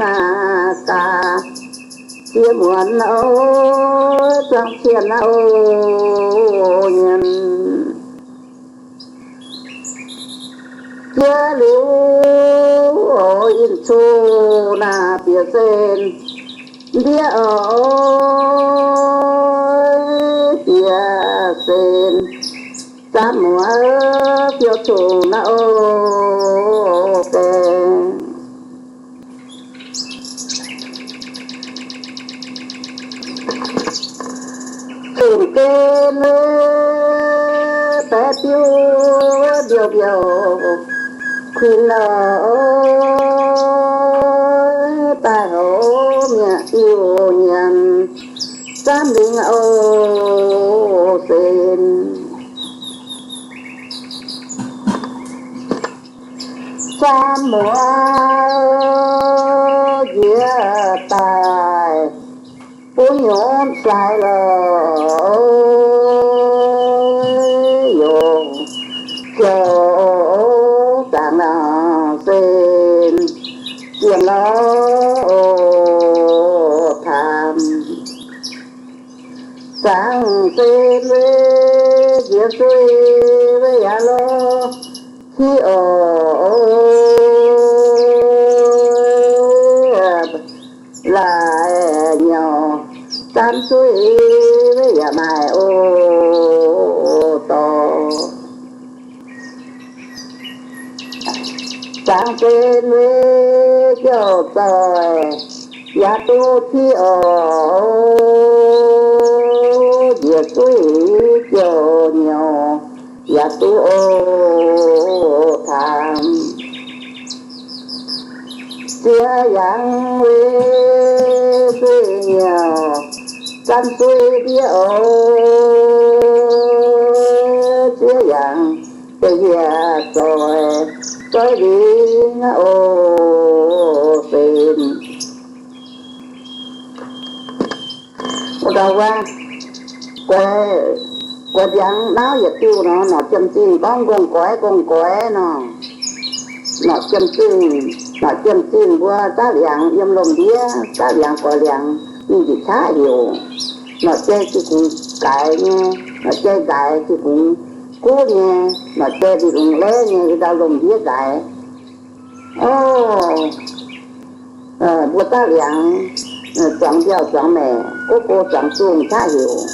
gaax, ziex muonz o, zuangx cien o, nyiemc jiex liuz o, in cuv naaiv bieqc sen ndiev o, bieqc sen zaamv muoz biouv cuv naaiv o, gaengh zunc gen baeqc biouv mbiouh mbiouh kuinx lorh daaih hoc mi'aqv, diuh nyanc zaamv lingh o, sen zaamv muoz njiec daaih bun nyorx sai lorh, yungz ziouc zaangc nangc sen zienh lorh o, taamh zaangc sen weic njiec suiv weic yaac lorh hiv oc, laaix nyouc zaamv suiv weic yaac maaih o, dorh zaangc sen weic jauv zoih yaac duqv hiv oc, njiec suiv jauv nyouc yaac duqv o, taamh ziex yaangh weic suiv nyouc zaamv suiv ndiev oc, ziex yaangh deix hieh zoih zoih lingh oc, sen wuov dauh wuov, guaix, guaix ndiangx nauv yietc diuh nor, norqc jiem-zingh gorngv ngongh goix, ngongh goix nor. Norqc jiem-zingh, norqc jiem-zingh mbuo zaqv liangx yiem lomc ndiev, zaqv liangx goix liangx, ninh njiec qaqv heuc. Norqc jai jiu-kungx gaaix nyei, norqc jai nqaaix jiu-kungx guv nyei, norqc jai ndie-lungz laiv nyei, ndau lomc ndiev nqaaix. O, mbuo zaqv liangx, zuangx mbiauh zuangx maeqc, gox go zuangx zungh qaqv heuc.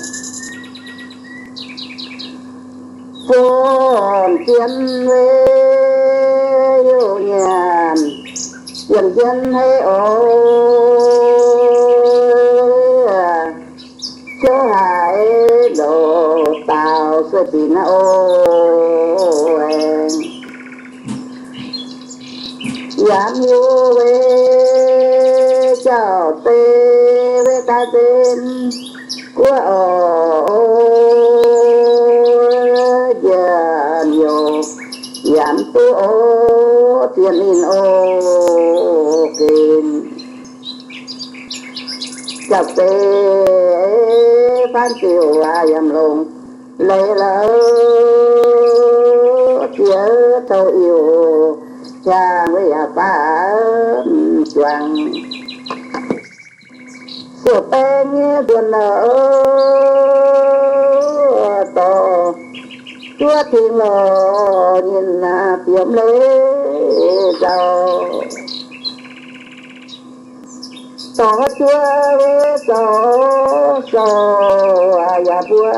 Zornc zien weic youh nyanc, zien zien haiv oc, ziouv haiz ndoqc daaux sueih dinc oc. Yaac mv hiuv weic jauv-zei weic daaih nzen guoqv oc. Njiec youh yaac mv duqv oc, zien ninh oc gengh. Jauv-zei faanv ziouc yaac yiem longx leiz la'oc, jiex taux iu-hiaangx weic yaac faanv juangc. Siouc baeng nyei nzuonx la'oc, dorh zuov dingc lorh nyinh biomv leiz nzauh. Dorh zuov weic zaux sou yaac mbuo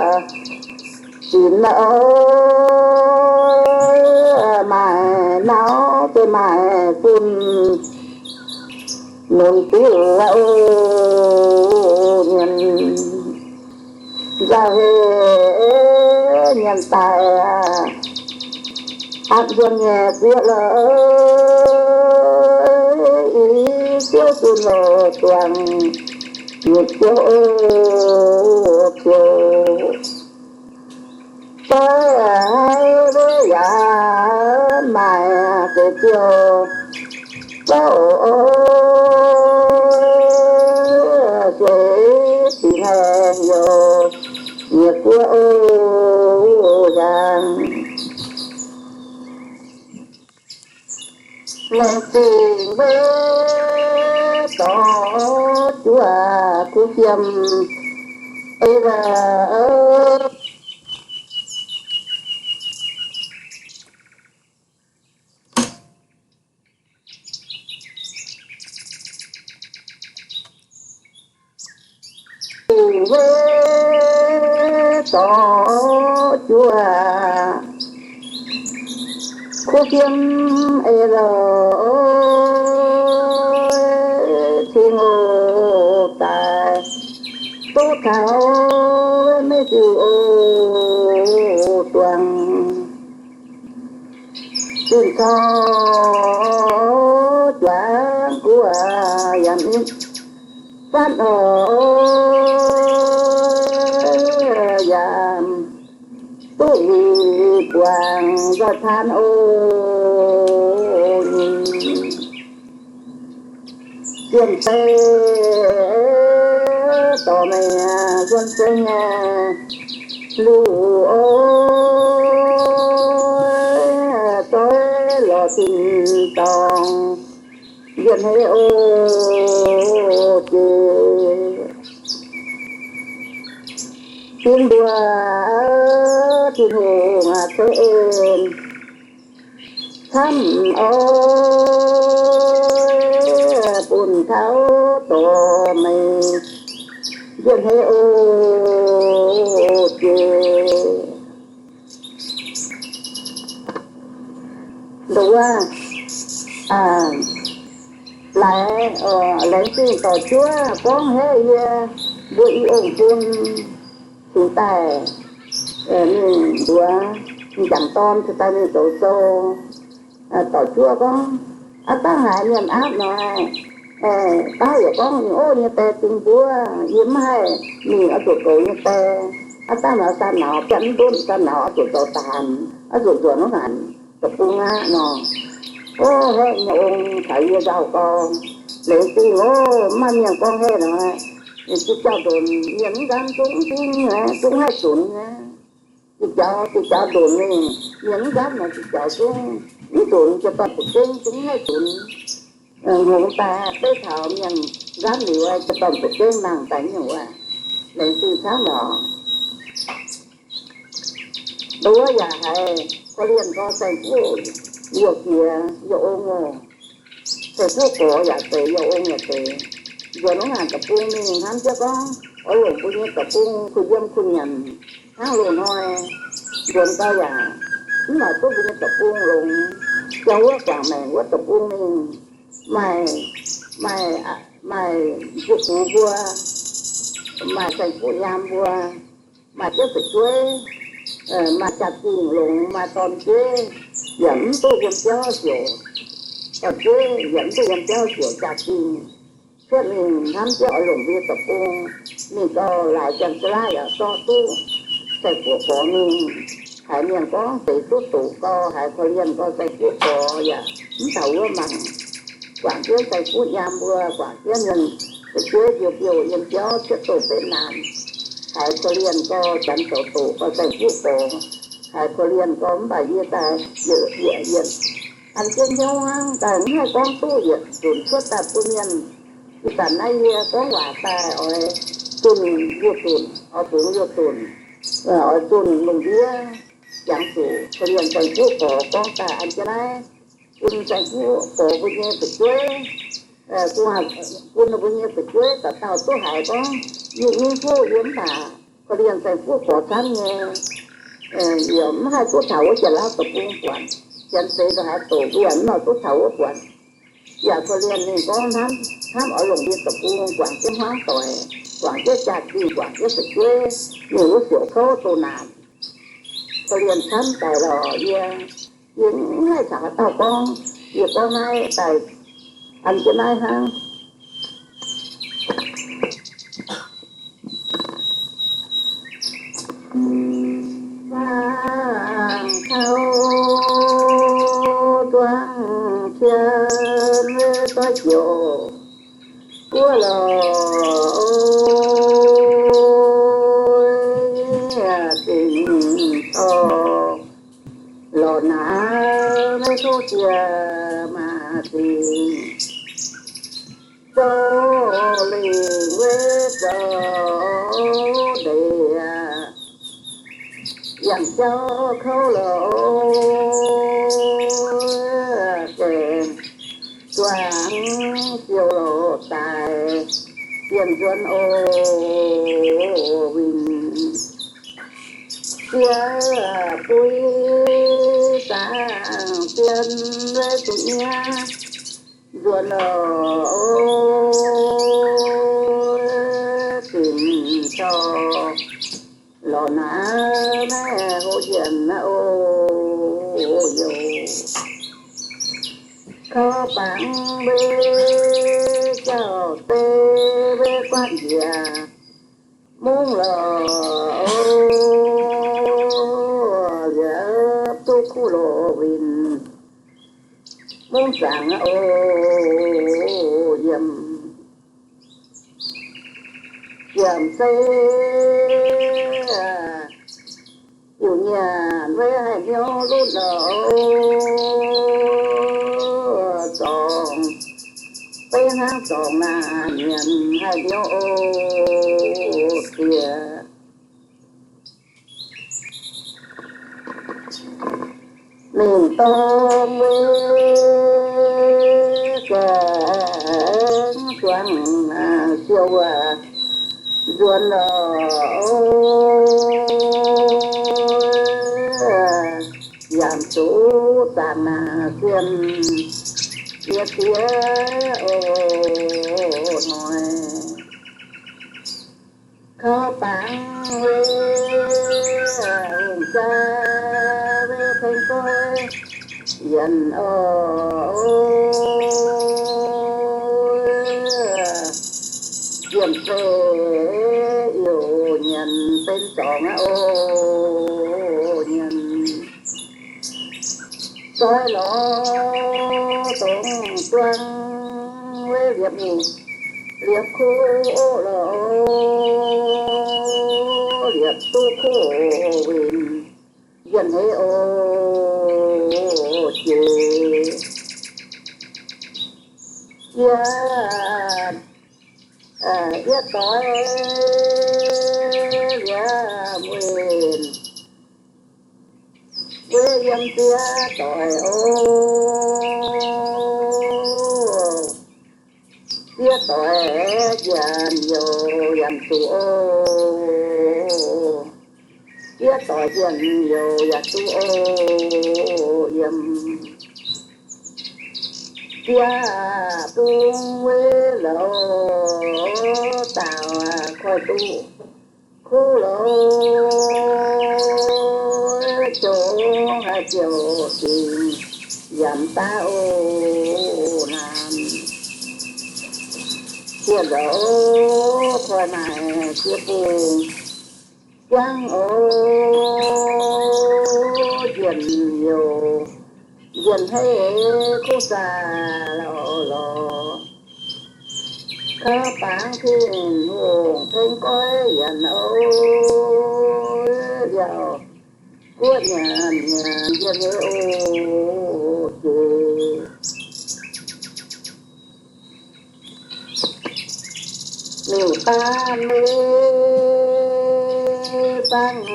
zinx la'oc, maaih nauv zeiz maaih fun nunc diuv oc. Nyiemc nzauh heh nyiemc daaih aqv, nzuonx nyei guoqv la'oc, i ziouv zunh loz zuangx nyutc ziouv oc, ziouv doiv haiv weic yaac maaih deix ziouv gorngv oc, sueih dingc haengh youh nyei guoqv oc, hiaangx laengz zingh weic Juov kuv fiem ei la'o. Weic dorh juov kuv fiem ei la'o, cing oc daaih duqv taux maiv diuh oc duangx. Zinh cau juangx guoqv yaac mv fatv oc, yaac duqv yietc buangh nzoih taan oc. Yiem deix dorh meih yiem deix nyei luv oc, doix lorz tin-dorngh njien-hneiv oc jiex. Tin mbuo, Tin-Hungh ceix en camv oc, bun taux dorh meih njien-hneiv oc jiex. Nduov, laaix, laengz zingh dorc juov gorngv haeqv yie mbuo i ong-bun cingx daaih mingh mbuox m'jangc dorn cingx daaih mingh zoux sou. Dorc juov gorngv, aav dangh haaix mienh aapv nor, daaih yaac gorngv, ov, nyei die ding mbuov, yie mv haih mingh oix zuqc goux nyei die. Aav dangh nor, saa nauz biatv mv ndutv, saa nauz oix zuqc zoux daaih hanc, oix zuqc nzuonx wuov ngaanc deic-bung aqv nor. Ov, haeqv nyei ong caux yie nzauh gau. Laengz zingh ov, mv maaih mienh gorngv haeqv nor, ninh zungv jauv-ndonx, mienh mv nqamv zungv mv dingv, zungv haih zunx. Diuh jaux, diuh jaux ndonx mingh, mienh mv nqamv nor, diuh jaux zungv mv zunx, jiex dorn-buoc gengh zungv mv haih zunx. Hngongx daaih beiv taux mienh nqamv liuz, jiex dorn-buoc gengh nangh daaih nyungc wuov, laengz zingh camv lorqc. Nduov yaac haiz korv-lienh gorx saeng-kuv, youh jiex youh ong oc. Saeng-kuv gorx yaac zeiz, youh ong yaac zeiz. Nzuonx wuov ngaanc deic-bung mingh hnamv jienv gorngv, oix longc mbuo nyei deic-bung kuh yiem kuh nyanc hnangv loz-hnoi. Nzuonx gau yaac mv laaix duqv mbuo nyei deic-bung longx. Jauv wuov guangc maengc wuov deic-bung mingh, maaih, maaih, maaih ziepc gux mbuo, maaih saeng-kuv nyaam mbuo, maaih jienv fu'jueiv, maaih jaa-dingh longx, maaih dorn-jueiv, yaac mv duqv yiem biauv siouc. Dorn-jueiv yaac mv duqv yiem biauv siouc jaa-dingh. Cuotv mingh hnamv jienv oix longc mbuo nyei deic-bung. Mingh gau, laaix janx-jaa-laatv yaac zorqv duqv saeng-kuv gorx mingh. Haiz mienh gorngv deix duqv doqc gau, haiz korv-lienh gau, saeng-kuv gorx yaac mv taux wuov mangc. Guangc jienv saeng-kuv nyaam mbuo, guangc jienv mienh fu'jueiv mbiouh mbiouh yiem biauv cietv doh betv naanc. Haiz korv-lienh gau, janx zoux doqc gau, saeng-kuv gorx. Haiz korv-lienh gau, mv baac yie daaih yietc, yietc, yietc an jienv hnyouv hnangv, daaih mv haih gorngv duqv yietc nzunc cuotv daaih bun mienh. Ih zanc naaiv yie gorngv waac daaih oix zunh youh zunc, oix bungx youh zunc, oix zunh lungh ndiev jangx zuqc korv-lienh saeng-kuv gorx gorngv daaih an jienv naaiv bun saeng-kuv gorx mbuo nyei fu'jueiv, bun mbuo nyei fu'jueiv dauh dauh duqv haiz gorngv, yie nyei fuqv yie mv baac korv-lienh saeng-kuv gorx camv nyei, yaac mv haih duqv taux wuov Janx-Lauv deic-bung buatc. Janx-deic ndongc haaix doqc mbuo yaac mv nor duqv taux wuov buatc. Yaac korv-lienh ninh gorngv hnamv, hnamv oix longc mbuo deic-bung guangc jienv hmuangv doic, guangc jienv jaa-dingh, guangc jienv fu'jueiv, mingh wuov siouc kouv doh naanc. Korv-lienh camv daic lorqc. Yie, yie mv haih caux haaix dauh gorngv. Yie gorngv naaiv daaih an jienv naaiv hnangv. Faang taux zuangx cien doix ziouc guoqv lorqc. Zinh zorqv lorqc naaiv maiv tov jiex maaz zingh. ndeic, yangh jauv kouv lorqc, gaengh zuangx siou lorqc daaih, bienh nzuonx oc winh. Siev buix zaangc bienh weic zuqc nyiev nzuonx lorqc, zinc cau lorqc naaiv, naaiv hoqc yienc naaiv oc yoc. Kouv bangc weic jauv-zei weic guaatv njiec mungv lorqc, liepc duqv kuv loz winh mungv zaangc oc yiem. Ziemx zeiv diuc nyanc weic haih hnyouv lunv lorqc, zorngx beiv hnangv zorngx naaic nyanc haih hnyouv oc ziex. Mingh dorng weic gaengh zuangx siou wuov nzuonx lorqc, yaac zuqc zaangc naaic sien nyei diex oc hnoi. Kouv bangc weic hungh jaa weic tengx goiv yienc oc, yienc zeiv youc nyanc benx zorngx aqv oc nyanc. Zoih lorz dongh zuangx weic liepc nyeic liepc kuv oc lorqc, liepc duqv kuv oc winh njien-hneiv oc jiex. Yie, yie doix liepc mueic weic yiem ziex doic oc. Ziex doic njiec youc yaac zuqc oc. Ziex doic njiec youc yaac zuqc oc yiem. Ziex bung weic louz dauh koiv duqv kuv louz, jomc haaix ziouc dingc yaac mv daaih oc naanc. Ziex nzoux koi naaic ziex bung jangv oc, njien-youh njien-hneiv kuv zaah lorqc lorqc. Kouv bangc Tin-Hungh tengx goiv yienc oc, liouh guoqv nyanc nyanc njien-hneiv oc jiex. Liuz daan meiv bangc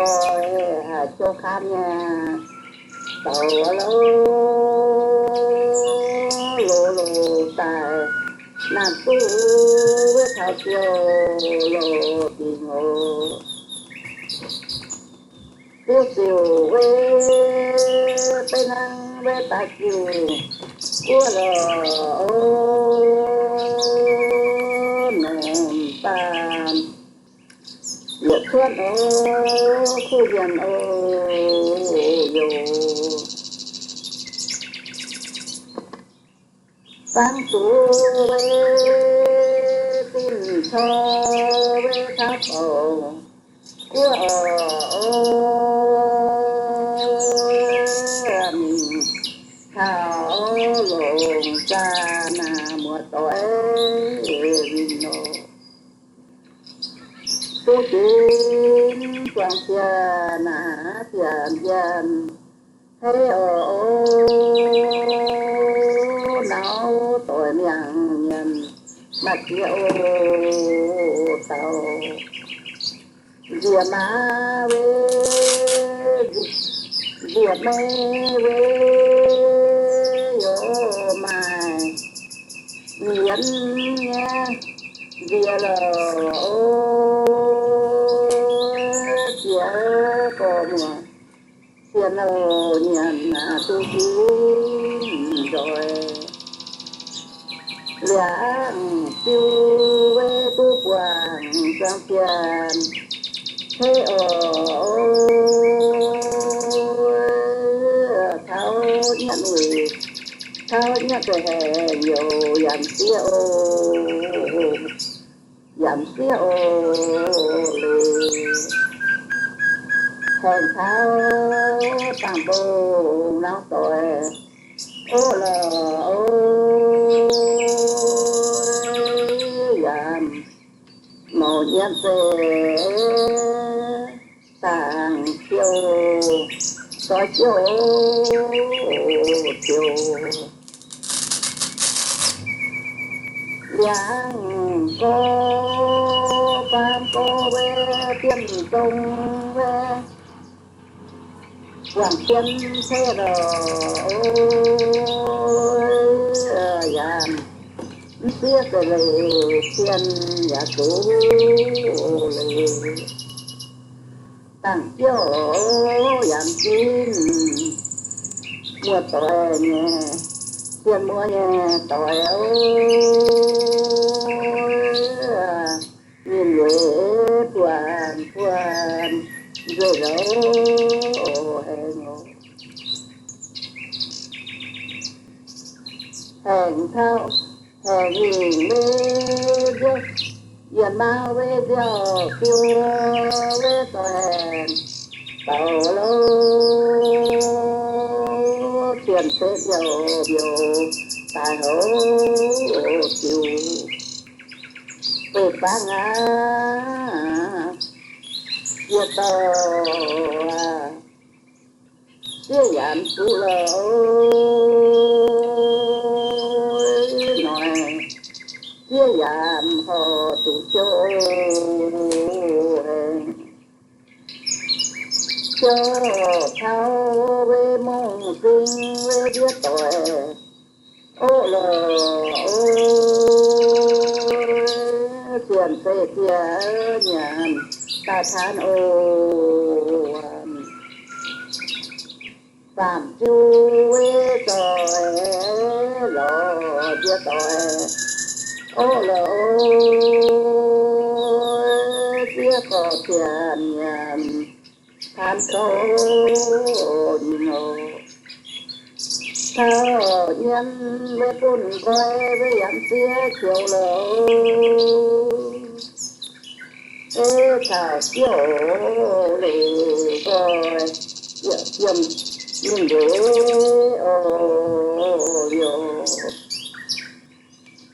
oix haaix jauv kaav nyei, douz loz loz daaih naamh duqv wuov taux ziouc loz dingc oc. Ziouc ziouc weic beiv hnangv weic daaih ziouc guoqv lorqc oc, nongc daan yietc cuotv oc, kuv nyanc oc yoc. Fangx zuqc weic zinh cor weic taux bouc guoqv oc, mingh taux longc zaah naaic muoz-doic winh oc. Duqv ginv zuangx jiex naaic jiex njien-hneiv oc, nauv doic miangc nyanc Maaih ziex oc dauh, nziex maa we, nziex mei we, yaac maaih nyienz nyei nziex lorqc. Ziex gorx muoz, ziex nouh nyanc duqv ginv nzoih. Liangx ziu we duqv buangh zuangx zienh ceix oc. Taux nyietv wuic, taux nyietv deix haengh youc yaac sieqv oc, yaac sieqv oc leiz. Haengh taux dangh bung norm doic, oc lorqc, yaac mouc nyiemv zeiz dangc ziouc, zoix ziouc, ziouc liangx gorx, faam gorx we, dien dongh we, buangh cien ceix lorqc. Yaac mv sieqv se leiz cien yaac zuqc leiz. Dangc ziouc yaac ginv muoz-doic nyei, cien muoz nyei doic oc. Ninh weic buonc buonc nzueic lorqc, haengh oc. Haengh taux, haengh mingh we nziouv, yietc maaz we nziouv biu we doic, baaux louv cien ceix biouv biouv daaih houc ziux. Beih bangv aqv, ziex dauh aac, ziex yaac zuqc lorqc. Noic ziex yaac horc zuqc ziouc, ziouc taux we mungz zing we ndiev doic. Oc lorqc, cien ceix ziex nyanc daaih taanx oc. Zaamc ziu we doic, lorz ndiev doic. Oc lorqc, ziex gorx cien nyanc taanx kouv nyei oc. Taux nyiemv we bun nqoi we yaac ziex zioux lorqc. Ei caux ziouc leiz nqoi, yiem ninh ndueic oc liouc.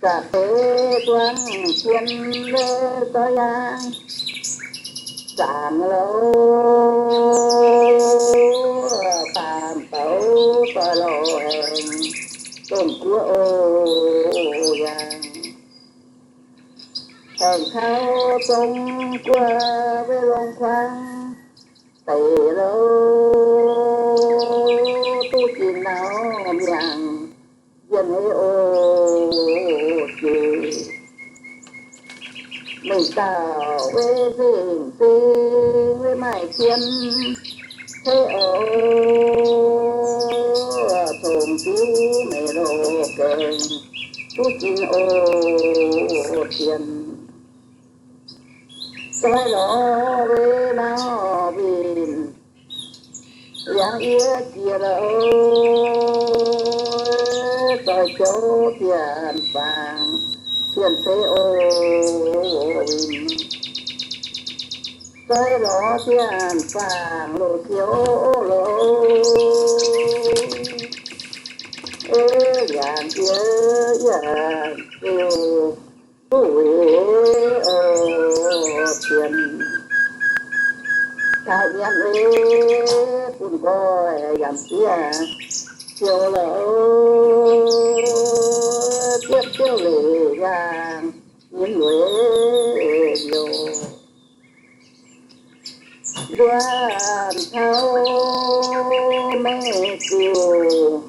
Zaqc deix zuangx cien leiz zorc yaangh zaangc lorqc, baamh douz doic lorqc, haengx domh guoqv oc yaangh. Haengx taux zong guoqv we longx kuangv deic lorqc, duqv ginx nauv miangh njien-youh oc jiex. Mengh dauh we nzengc zing we maaih cien ceix oc, tongx ziux meix loz gaengh duqv ginx oc cien. Zoih lorz we nauv winh, liangx yie jiex lorqc, zoih ziouc bienh fangx bienh ceix oc winh. Zoih lorz bienh fangx loz ziouc oc lorqc, ei liangx yie yaac ziouc duqv weic oc cien. Taux nyiemv we bun nqoi yaac ziex zioux lorqc, ziex zioux leiz yaangh. weic heuc nzuonx taux meih ziouc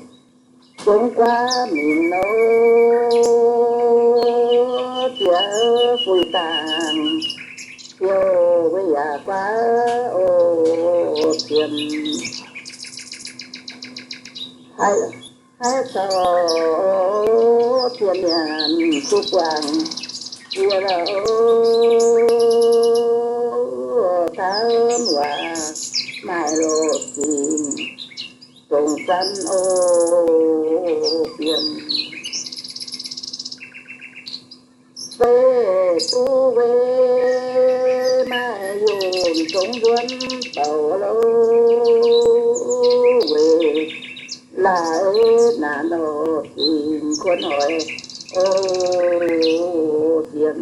zungv guaav minc nor, ziex fuix dangc ziouc weic yaac guaav oc, zien. Haiz caux zien mienh duqv buangh jiex lorqc, taux waac maaih loz-zingh dongh zanv oc, zien. Zeiv duqv weic maaih yungh zongx nzuonx bouc loh, weic laaix naanc oc, zingh kuonx hoic oc, zien.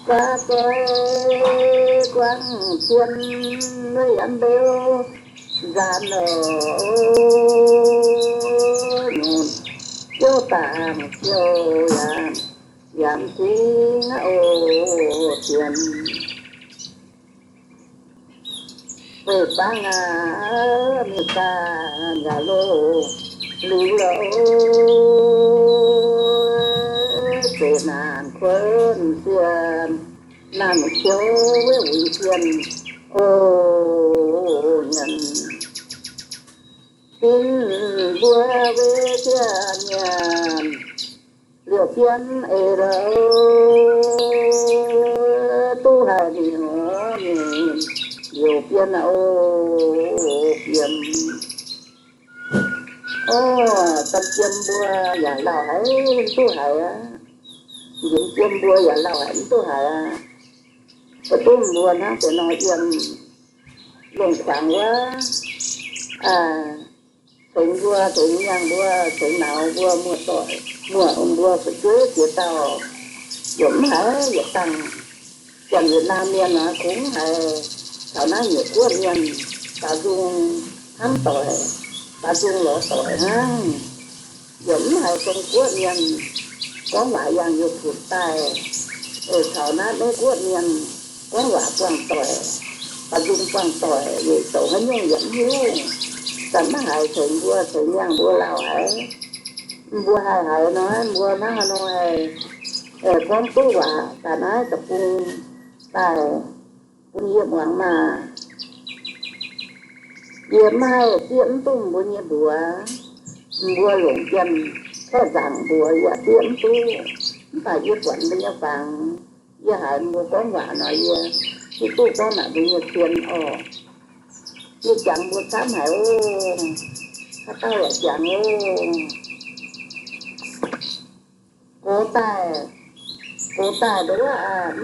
Guaav goiv guangv cien, weic yaac mbeu nzaanx oc, nyunc ziouv dangc ziouc yaac yaac m'zing aqv oc, zien. Weic bangc aqv, mingh daaih yaac loz-liuz lorqc, zeqc naanc kuonx cien, naanc ziouv weic wuic cien oc, nyanc. Fin mbuo weic ziex mienh liouc bienv eix lorqc, duqv haiz ninh oc, ninh liouc bienv aqv oc, jiem. Oc, da'jiem mbuo yaac lauh haic, mv duqv haiz aqv. Njiec jiem mbuo yaac lauh haic, mv duqv haiz aqv. Mv duqv mbuo hnangv deix nor yiem longc kuangx wuov, tengx mbuo, tengx yangh mbuo, tengx nauz mbuo, muoz-doic, muoz mbuo fu'jueiv jiex dauh, yaac mv haiz yietc dangh. Janx-Yietc Naamh Mienh aqv, kungx mv haiz caux naaiv Nyeic Guoqv mienh daux nzung hnamv doic, daux nzung lorz doic hnangv. Yaac mv haiz Zong Guoqv mienh gorngv waac yangh YouTube daaih, caux naaiv Meiv Guoqv mienh gorngv waac buangh doic, daux nzung buangh doic, weic zuqc haaix nyungc yaac mv hiuv. Zanc maiv haiz tengx mbuo, tengx yangh mbuo lauh haic. Mbuo haih haiz nor, mbuo hnangv haaix nor haih gorngv duqv waac daaih naaiv deic-bung daaih bun yie muangx maah! Yie maiv haih zieqv mv duqv mbuo nyei mbuox. Mbuo longc jiem kaeqv nzaangc mbuox yaac zieqv mv duqv. Mv baac yie buatc mbuo nyei fangx, yie haiz mbuo gorngv waac nor, yie hiuv duqv gorngv naaic mbuo nyei cien orqc. Yie jangx mbuo camv haic oc. Haaix dauh yaac jangx oc. Gox daaih, gox daaih nduov,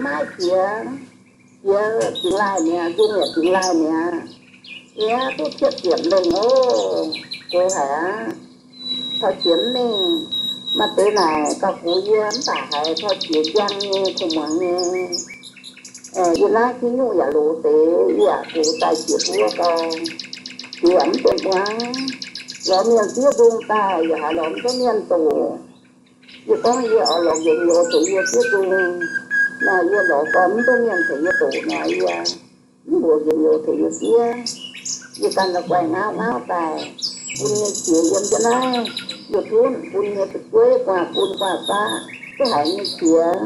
maiv qiex, qiex dingx laaih mi'aqv, nzung yaac dingx laaih mi'aqv. Yie duqv cietv ziepc lengh oc. Gox haic aqv. Taux qiex mv mingh, maaih deix naaic gauh gox yie mv baac haiz taux qiex njang nyei, kuv muangx nyei. Yie naaiv ginv nyungc yaac loz deix, yie yaac gox daaih qiex buov gau. Qiex yaac mv deix muangx. Lorz mienh zieqv nzung daaih yaac haiz lorz mv duqv mienh doqc. Yie gorngv yie oix lorz nqemh youz tengx yie zieqv nzung nor, yie lorz gorn mv duqv mienh tengx yie doqc nor, yie mv mbuox nqemh youz tengx yie zieqv. Yie ganh la'guaih ngauv ngauv daaih bun nyei qiex yiem jienv naaiv YouTube bun nyei fu'jueiv gu'nguaaz bun gu'nguaaz baqv duqv haiz nyei qiex,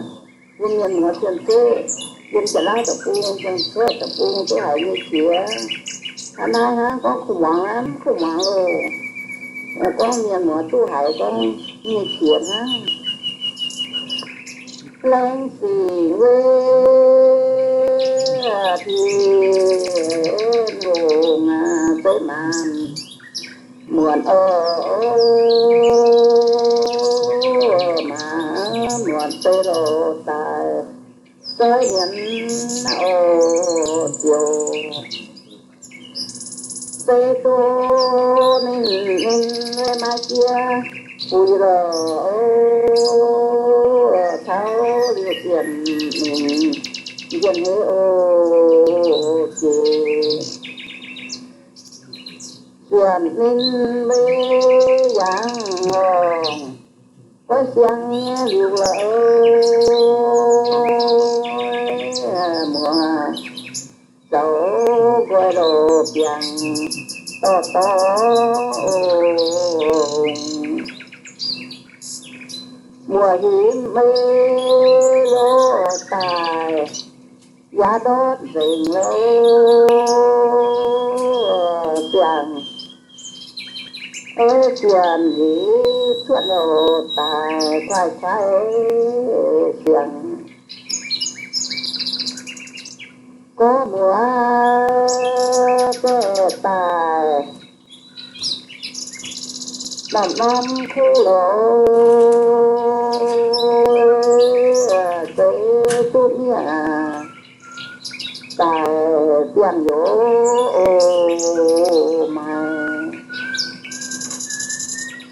bun mienh muoz cien-ceqv yiem Janx-Laauv deic-bung, Janx-Kaeqv deic-bung duqv haiz nyei qiex. Hnangv naaiv hnangv gorngv kuv muangx aqv, mv kuv muangx loh. Gorngv mienh muoz duqv haiz gorngv nyei qiex hnangv. Laengz zingh weic Tin-Hungh aac, zeiv maanc muonc oc, maanc muonc zeiv loz daaih, zoi nyienz oc ziouc, zeiv duqv ninh, ninh maiv jiex buix lorqc, taux liuz zienc ninh njien-hei oc jiex. Zienc ninh mbuo yangh lorngc goiv siang nyei liuz lorqc, ziangx dorh dorh ong. Mbuo hinv mei loz daaih, yaac ndortv nzengc loz ziangx. Ei ziangx hingv cuotv loz daaih kuaaiv kuaaiv ziangx. Gorngv muoz gaeqv daaih, norm-norm kuv loz, zeix duqv miev daaih biangh yoz maaiz.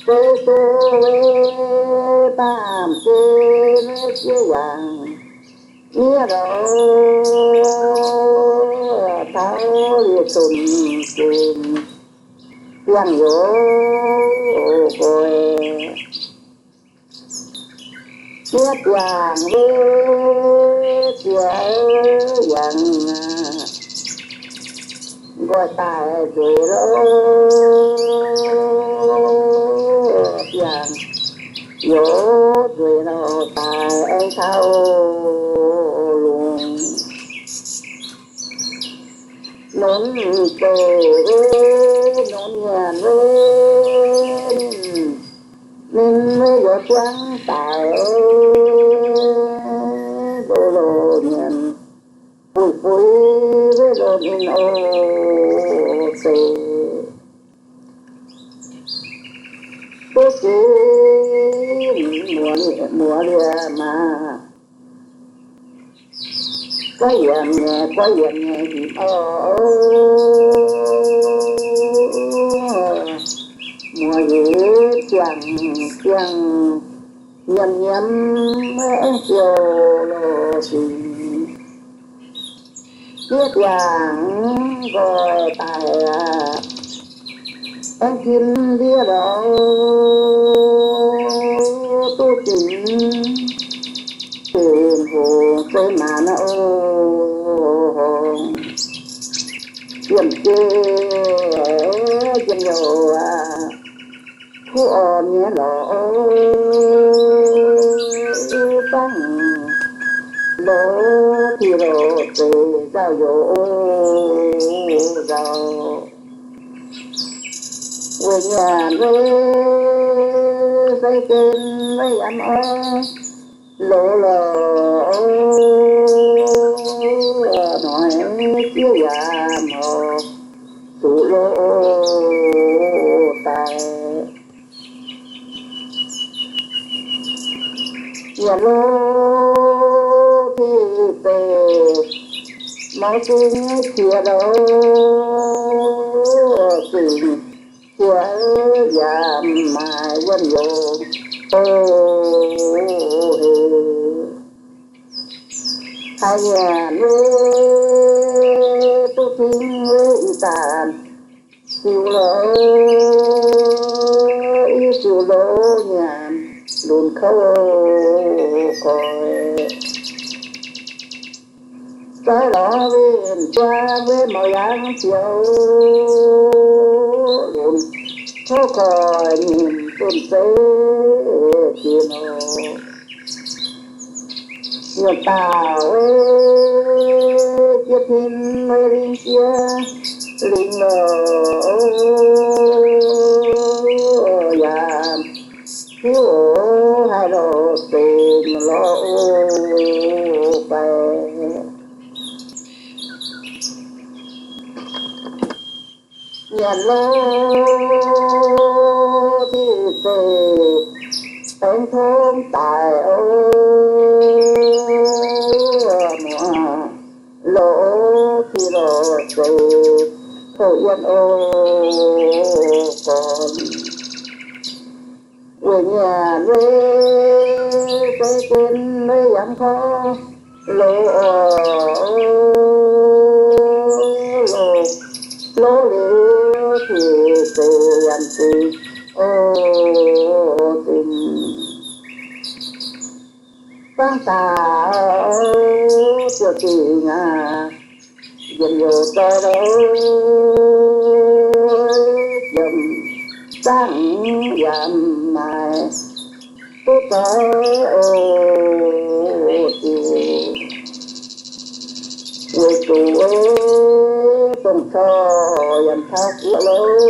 Zeix duqv weic baamh gen maiv ziex yangh, miev loz taux liuz zunc gunc biangh yoz nqoi. Miev biangh weic ziex yangh, nqoi daaih nzueic loz biangh yoz nzueic loz daaih aengx taux lungh. Nonx deic weic nonx nyanc weic ninh, ninh weic youz juangv daic loz loz nyanc, buix buix weic loz ninh oc deic. Duqv jiex muoz, muoz liemh maah. Goiv yiemc nyei, goiv yiemc nyei himv oc. Muoz yietc ziangh ziangh nyiemc nyiemc maiv ziouc loz-fingx. Miev biangh nqoi daaih aqv, aengx ginv ndiev loz duqv ginx, ginx hungh zeiv maanz oc. Yiemc jiex njien-youh aqv, kuv orn nyei lorz oc. Zangv loz ti loz zeix nzauh yoz oc nzauh. Weic nyanc weic seix gen weic yamv orv, loz lorz hnoi ziex yaac mv zuqc loz daaih. Nyanc loz ti zeiz, mouz zingh qiex loz zingh, qiex yaac maaih wuonh yoz oc. Haiz nyanc weic duqv cingv weic ih zanc, ziux loz, i ziux loz nyanc lunc kouv koi. Zaaix lorz winh jaa weic maux yangh ziouc lunc kouv koi, nyinh zunh zeiv jiex nor. Nyuoqc dauh weic jiex tin weic lingh jiex lingh lorz yaac hiuv oc, haiz lorz zengc lorz oc fai. Nyanc loz ti zeiz, aengx tongv daic oc. Muoz loz ti loz zeiz, tov yiem oc gorn. Weic nyanc weic seix gen weic yamv korv loz oc. Loz, loz liuz ti zeiz yaac zingh oc zingh. Fangx daaih ziouc zingh aqv. Yiem youc zoi lorqc, yiem zaangv yaac maaih duqv zoi oc. Ziouc weic zuqc dongh corc yaac taux guoqv lorqc.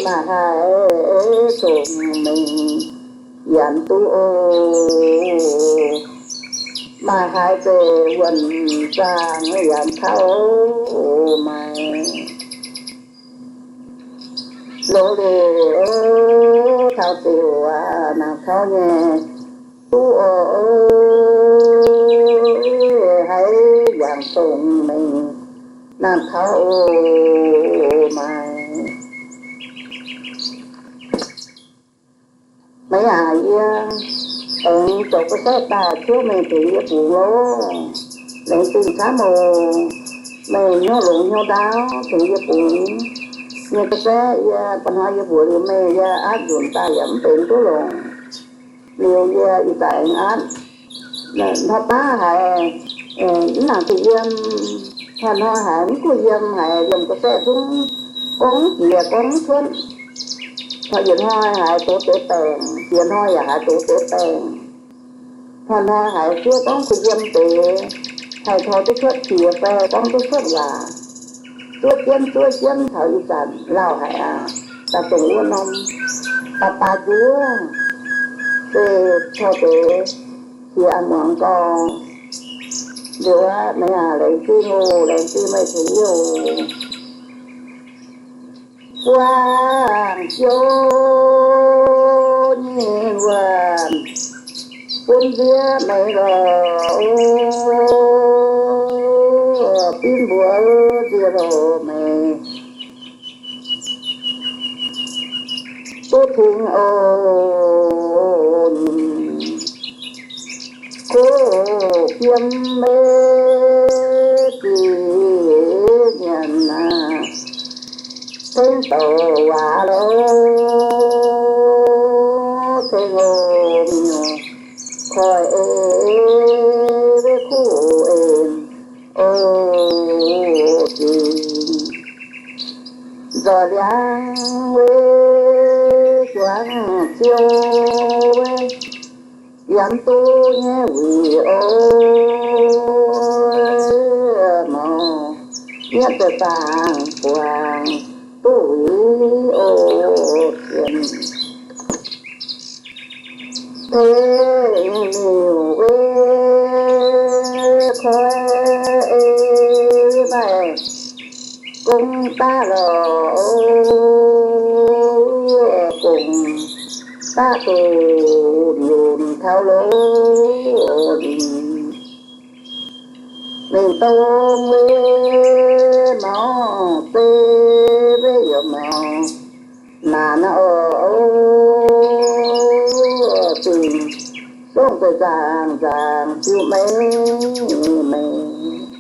Maaih haaix cong-mengh yaac duqv oc. Maaih haaix deix wuonh zaangc yaac taux oc. Maaih loz-leiz oc, taux ziouc aac, naaic taux nyei duqv oc. Haiz yaac cong-mengh naaic taux oc. Maaih Maiv aac, yie aengx zoux ga'saeqv daaih cuotv mengh tengx yie bungx loh. Laengz zingh camv oc. Meih hnyouv longx hnyouv ndaauv tengx yie bungx nyei ga'saeqv. Yie ba'hnoi yie mbuox liuz meih, yie aapv nzunc daaih yaac mv benx duqv longc. Liuz yie ih zanc aapv hnoi baav haiz mv nangc zuqc yiem, hnoi-hnoi haiz mv kuh yiem, haiz liemh ga'saeqv zungv gorngv jiex gorngv cuotv. Hnoi yietc hnoi haiz doz deix baengc, yietc hnoi yaac haiz doz deix baengc. Hnoi-hnoi haiz fiev gorngv kuh yiem deix, haih tor duqv cuotv qiex fai gorngv duqv cuotv waac. Zuov jienv zuov jienv taux ih zanc lauh haic aqv. Daaih dongh wuov norm baac baac nzuov se tor deix qiex muangx gau. Liuz aqv, meih aac, laengz zingh oc, laengz zingh meih tengx yie oc. Buangh jouv nyei wuonh bun nziex meih lorqc. Binv mbuox nziex lorqc meih duqv tengx oc. Ninh kov fiem meiv ziqc nyanc aac, tengx douc waac lorz tengx oc. Miuc koiv ei weiv kuv en oc. Zinh nzoih liangv weiv juangc ziouv weiv yaac duqv nyei wuic oc. Maux mietv deix zaangc buangh duqv wuic oc. Tengx miuc weiv koiv ei maaih gong daav lorqc, gong daav duqv lunc taux loz. Mingh dong weiv maux, zei weiv yaac maux naanc oc. Zingh zongv deix nzaangc nzaangc ziux meiv meiv.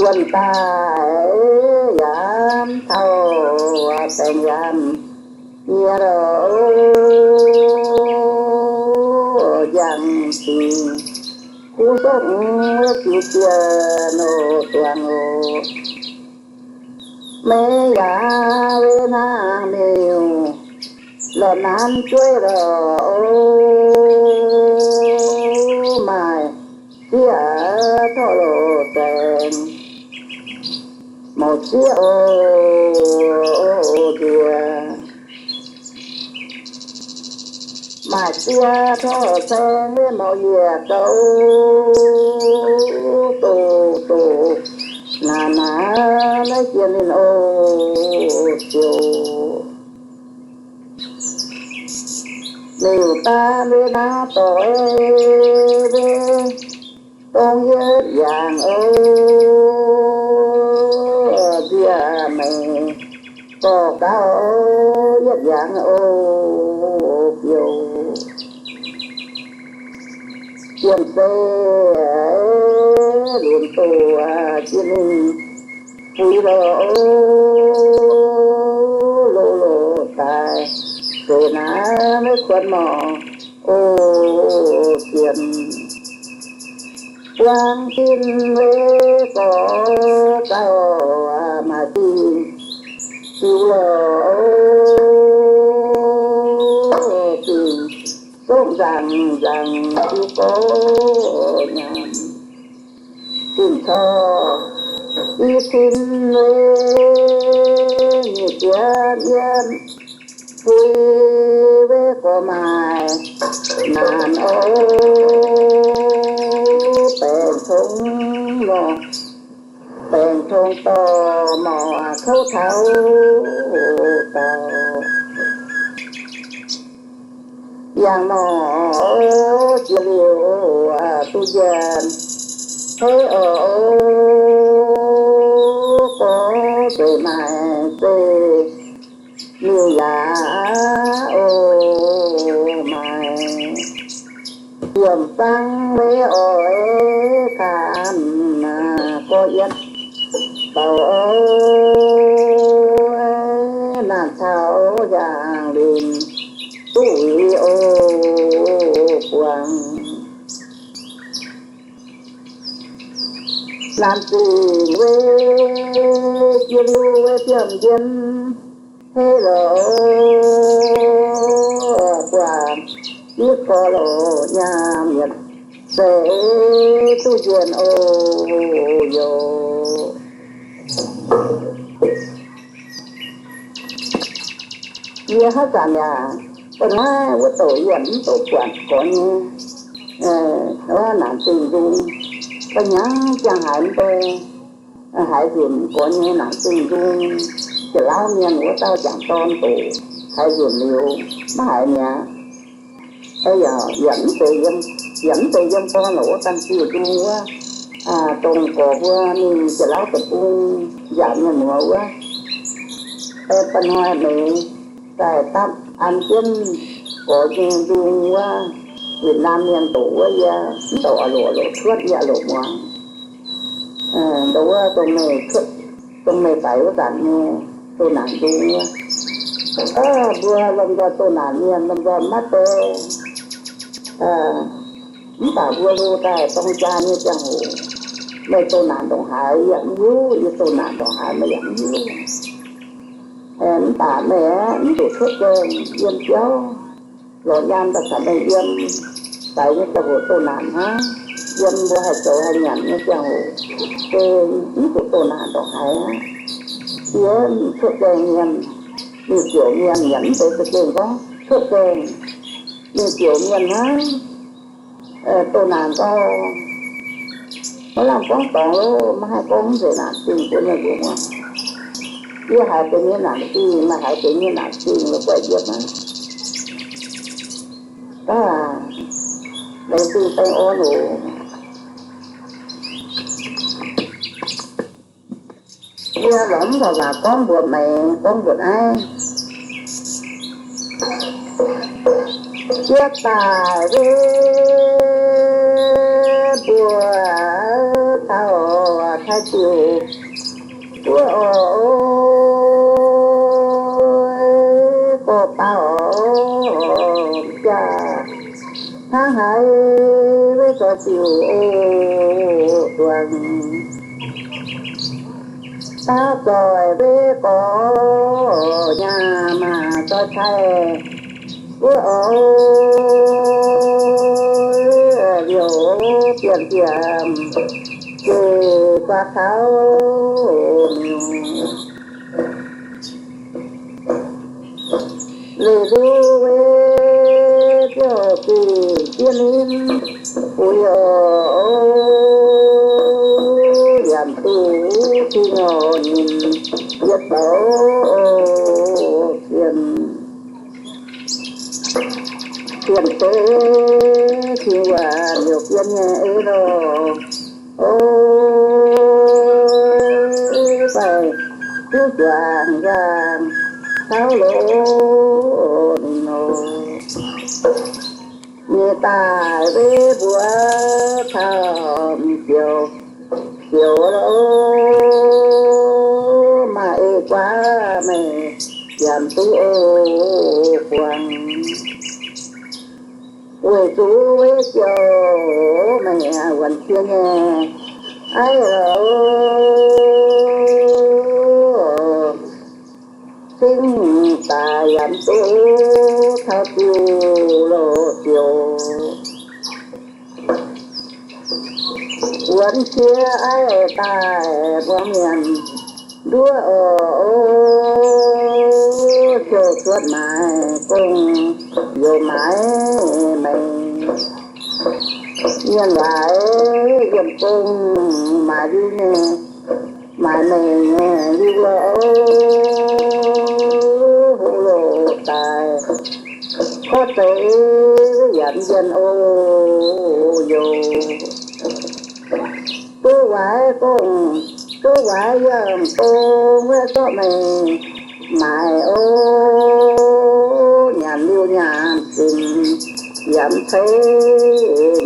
Wuonh daaih yaac taux baengc yaac nyiex lorqc, njang dingc kuv zongv wuov ziux zienh oc, duangc oc. Meiv yaac weiv hnangv miuc lorz naanv jueiv lorqc, maaih sieqv torqv loz-saeng, mouc sieqv oc, nziex maaih sieqv torqv saeng, mouc yietc gouv doqc doqc naanc naaiv jiex ninh oc ziouc. Liuz daaih weiv naaiv doic weiv dongh yietv yaangh oc, nziex meih dorh gauh yietv yaangh oc, biouv. Yiem se lunx doqc jiex ninh fuix lorqc, loz-loz daaih seix naaiv maiv kuonx morc oc, sienx Buangh sin weic gorx gauh maaih zingh ziux lorqc, zingh zongv nzangc nzangc ziux gorx nyanc. Zinh corc i cin weic nyic ziepc yiem, fui weic gorx maaih naanc oc, baengc tong nor, baengc tong dorh mouc kouv taux daaih. Yangh nor jiex liuz duqv njiec, hei oc, gorx zeiv maaih zeiv, liuz yaac oc maaih yiemc zangv weic oix kaamv gorx yietv bouc oc, naanc caux yangh linc duqv uix oc buangh. Naanc zingh weic jiex liuz weic biomv njien, hei lorqc, buangh yie gorx lorqc nyaam yietc seix duqv njiec oc yoc. Yie haaix zanc yaac ba'hnoi wuov douc yie mv duqv buatc gorx nyei, wuov naanc zingh nzung, ba'hnyangx ziangh haaix mv bei, haiz nzunc gorx nyei naanc zingh nzung, Janx-Lauv mienh wuov dauh jangc dorn doqc, haiz nzunc liuz maiv haiz mi'aqv. Yaac mv zeiz yiem, yaac mv zeiz yiem gorn lorqc, wuov dangh zingh nzung wuov, dongh gorx mbuo mingh Janx-Lauv deic-bung nziaauc mienh muoz wuov, ba'hnoi meix daaih dapv an jienv gorx nyei nzung wuov, Việt Nam mienh doqc wuov, yie mv douc a'loc, a'loc cuotv, yie a'loc muangx. Dongh wuov dongh meih cuotv, dongh meih faix wuov zanc nyei doh naanc nzung wuov, mbuo lomh nzoih doh naanc mienh lomh nzoih maiv bei. Mv baac mbuo hlo daaih dorng jaa nyei ziangh hoc, meih doh naanc ndongc haaix yie mv hiuv, yie doh naanc ndongc haaix meih yaac mv hiuv. Mv baac meih aeqv, mv zuqc cuotv gaengh yiem biauv lorz nyaam daaih caux meih yiem. Faix nyei ziangh hoc doh naanc hnangv. Yiem mbuo haih zoux haih nyanc nyei ziangh hoc, se mv zuqc doh naanc ndongc haaix aqv. Yie cuotv gaengh mienh, mingh ziouc mienh yaac mv zeiz za'gengh gorngv cuotv gaengh, mingh ziouc mienh hnangv. Doh naanc gau, maiv lamh gorngv dorngx loh, maiv haih gorngv nzengc naanc zingh bun meih mbuo muangx. Yie haiz deix nyei naanc zingh, meih haiz deix nyei naanc zingh, la'guaih yiem aqv. Daaih, laengz zingh baengh orn oc. Yie lorz mv baac waac gorngv mbuox meih, gorngv mbuox aiv. Yie daaih weic mbuo taux Taiv Diuh wuov oc, gorx-baaux jaa hnangv haaix weic zoux diuc oc duangx. Taux zoih weic gorx nyaah maah zoih cai wuov oc, liouc bienh bienh jeic guaax taux miuc. Leih nduov weic ziouc gengh ziex ninh, uix oc, yaac duqv cing oc ninh yietc bouc cien. Cien se cing waac liouc bienh nyei ei lorh. Ov, fai duqv juangc nzangc taux loz ninh nor. Ninh daaih weic mbuo taux ziouc, ziouc loz, maaih ei guaax meih yaac duqv oc buangh. Weic zuqc weic jouh meih wuonx jiex nyei aiv lorqc, cingv daaih yaac duqv taux diuh loz-diuh. Wuonx jiex aiv daaih buangh mienh nduov oc, o, ziouc cuotv maaiz gong-youz maaiz meih. Mienh waac, yiem gong maaiz liuz nyei, maaiz meih nyei liuz lorqc, o, hungh loz daaih korv zeiz yaac mv njien, o, youz. Duqv waaic gong, duqv waaic yiem gong wuov zorqv meih maaiz, o, nyanc liuz nyanc zinc yaac mv ceix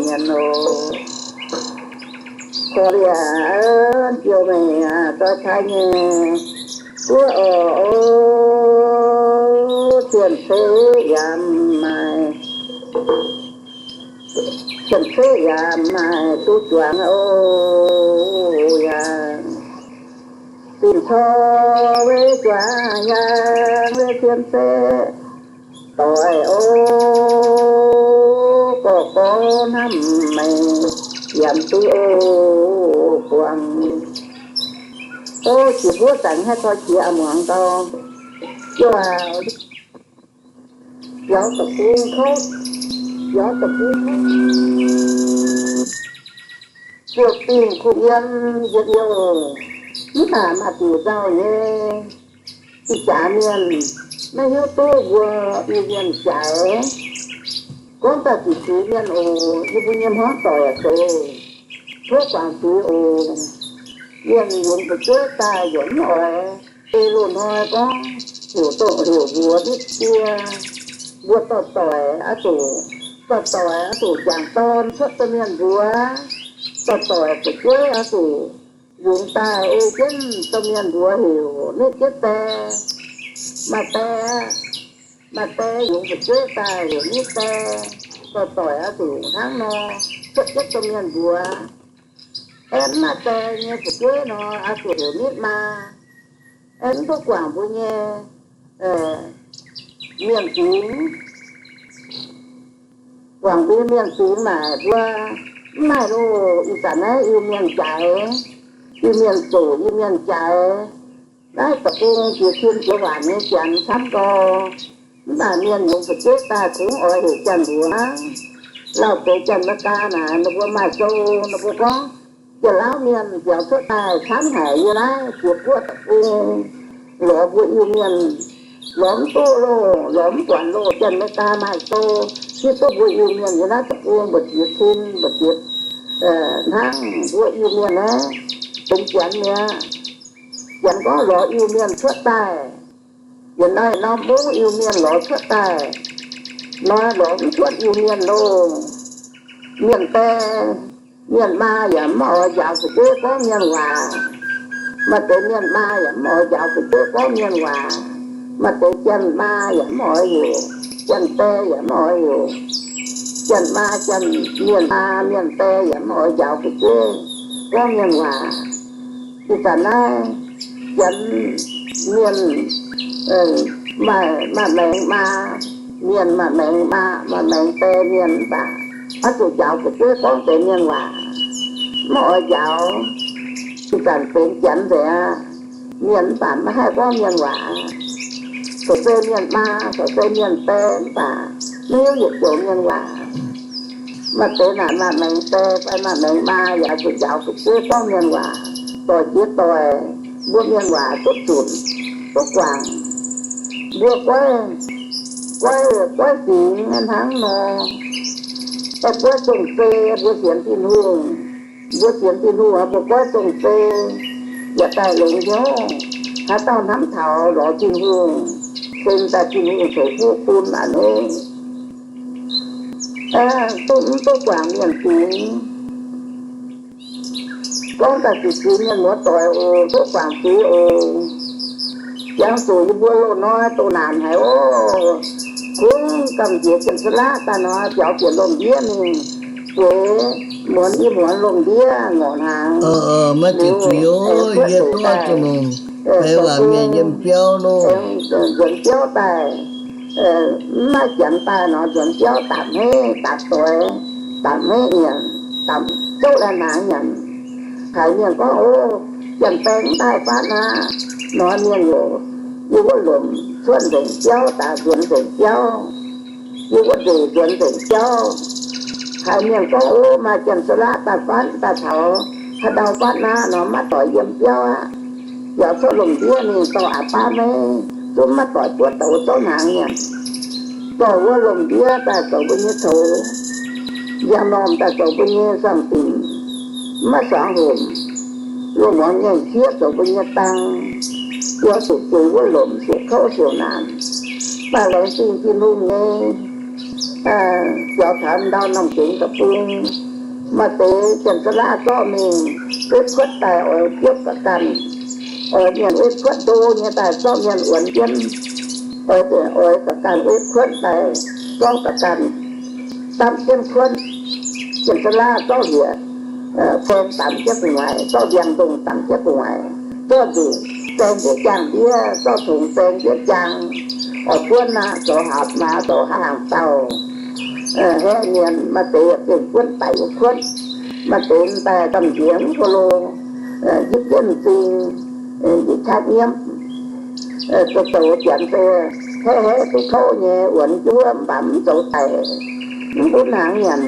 mienh oc. Korv-lienh jouh meih zoih taaih nyei duqv oc, o, cien-ceqv yaac maaih, cien-ceqv yaac maaih duqv juangc, o, yaac zinh cor weic juangc yaac weic cien-ceqv doic, o, gorx-gorx hnamv meih yaac mv duqv, o, buangh. O, qiex mbuov zanc haih cor qiex aqc muangx gau. Jouh aac, biaux deic-bung kouv, biaux deic-bung kouv, ziouc dingh kuh yiem yietc youh, mv baac maaih diuc nzauh nyei. Ih jaax mienh maiv hiuv duqv mbuo Iu-Mienh jaaix. Gorngv daaih zuqc zuiz mienh oc, yie mbuo nyei hmuangv doic aac, zoux tov guangc zuiz oc. Mienh yungz fu'jueiv daaih yaac mv oix ei loz-hnoi gorngv heuc dongh heuc mbuox nitv die. Mbuo dorh doic aqv zuqc, dorh doic aqv zuqc jangc dorn cuotv daaih mienh mbuox, dorh doic fu'jueiv aqv zuqc yungz daaih ei jienv dongh mienh mbuox heuc nitv jienv die. Maaih die, maaih die yungz fu'jueiv daaih heuc nitv die. Dorh doic aqv zuqc hnangv nor cuotv jienv dongh mienh mbuox. Aeqv, mv maaih die nyei fu'jueiv nor, aqv zuqc heuc nitv maa. Aeqv, mv duqv guangc mbuo nyei mienh fingx. Guangc mbuo nyei mienh fingx naaic mbuo mv maaih loh. Ih zanc naaiv Iu-Mienh jaaix, Iu-Mienh zoqc, Iu-Mienh jaaix. Naaiv deic-bung jiex cin jiex waanc nyei janx camv gau. Mv baac mienh yungz fu'jueiv daaih kungx oix heuc janx-mbuox. Lauh deix Janx-Meigaa naaic ninh mbuo maaih sou, ninh mbuo gorngv Janx-Lauv mienh biaux cuotv daaih camv haic. Yie naaiv jiex guoqv deic-bung lorz mbuo Iu-Mienh, lorz mv duqv loh, lorz mv buatc loh. Janx-Meigaa maaih sou hiuv duqv mbuo Iu-Mienh yiem naaiv deic-bung mbu'ziex cin, mbu'ziex hnangv mbuo Iu-Mienh naaiv benx Janx mi'aqv. Janx gorngv lorz Iu-Mienh cuotv daaih, yietc norm norm mungv Iu-Mienh lorz cuotv daaih, hnoi lorz mv cuotv Iu-Mienh loh. Mienh die, mienh maa yaac mv oix njaaux fu'jueiv gorngv mienh waac. Maaih deix mienh maa yaac mv oix njaaux fu'jueiv gorngv mienh waac. Maaih deix janx-maa yaac mv oix heuc, janx-die yaac mv oix heuc. Janx-maa, janx, mienh maa mienh die yaac mv oix njaaux fu'jueiv gorngv mienh waac. Ih zanc naaiv Janx mienh maaih, maaih maengx maa mienh, maaih maengx maa, maaih maengx die mienh, mv baac oix zuqc njaaux fu'jueiv gorngv deix mienh waac. Mv oix njaaux. Ih zanc benx Janx nzengc aqv. Mienh mv baac maiv haih gorngv mienh waac. Corc se mienh maa, corc se mienh die, mv baac maiv hiuv yietc joux mienh waac. Maaih deix naaic maaih maengx die fai maaih maengx maa yaac zuqc njaaux fu'jueiv gorngv mienh waac. Doic jiex doic, mbuo mienh waac duqv zunc, duqv guangc. Mbuo goiv, goiv, goiv fingx hnangv nor. Aengx goiv zong-zei, mbuo sienx Tin-Hungh, mbuo sienx Tin-Hungh aqv, mbuo goiv zong-zei yaac daaih longx hnyouv. Haaix dauh hnamv taux lorz Tin-Hungh, ceng daaih Tin-Hungh ceix fuqv bun aqv nor. Duqv mv duqv guangc mienh fingx. Gorngv daaih zuqc zuiz mienh muoz-doic oc, tov guangc zuiz oc. Jangx zuqc yie mbuo loz-hnoi doh naanc haic oc. Kungx gamh nziex Janx-Saalaqv daaih nor, biaux bieqc lomh ndiev mingh, zueiz muonz i muonz lomh ndiev ngorc hnaangx. Maiv dingc zuiz oc, yie duqv zuqc longc deix waac mienh yiem biauv loh. Nzuonx biauv daaih, mv maaih Janx daaih nor, nzuonx biauv dapc hmeiv dapc doix, dapc hmeiv nyanc, dapc zouv lai hnaangx nyanc. Haiz mienh gorngv, Ov, Janx-Baeng mv daaih fatv aqv nor, mienh yaac yiem wuov lomc cuotv nzengc biauv daaih, nzuonx nzengc biauv, yiem wuov nzueic nzuonx nzengc biauv. Haiz mienh gorngv, Ov, maaih Janx-Saalaqv daaih fatv, daaih taux haaix ndau fatv aqv nor, maiv doic yiem biauv aqv. Biaux cuotv lomh ndiev mingh dorh aqc baav maiv, zungv maiv doic buov douz zouv hnaangx nyanc. Dorh wuov lomh ndiev daaih zoux mbuo nyei coux, njang-normh daaih zoux mbuo nyei samv-dinc, maiv suangx homc. Loz-muangz ngaengc qiev zoux mbuo nyei dang, biaux zuqc zueiz wuov lomc siouc kouv siouc naanc. Mv baac laengz zingh Tin-Hungh nyei, biaux taux ndau norm gengx deic-bung, maaih deix Janx-Saalaqv zorqv mingh, duqv kuotv daaih oix biopv ga'ganh, oix mienh wetv kuotv ndo nyei daaih zorqv mienh wuonx jienv, oix, oix ga'ganh wetv kuotv daaih zorqv ga'ganh dapv jienv kuotv. Janx-Saalaqv zorqv hieqc, faeng damc jienv gu'nguaaic, zorqv ndiangx-ndongh damc jienv gu'nguaaic, zorqv nzuqc zaeng jienv jaang-ndiev, zorqv tongx zaeng jienv jaang, oix buonv naqv zoux haaz maaz zoux haangh dauh. Haeqv mienh maaih deix yaac gengh buonv daic wuov kuotv, maaih deix daaih gamh nziex mv go lo, yipv jienv m'zing, yipv qaqv nyiemv, zoux zoux janx se haeqv haeqv duqv kouv nyei, wuonx juov mv baac mv zoux daic, mv bun hnaangx nyanc,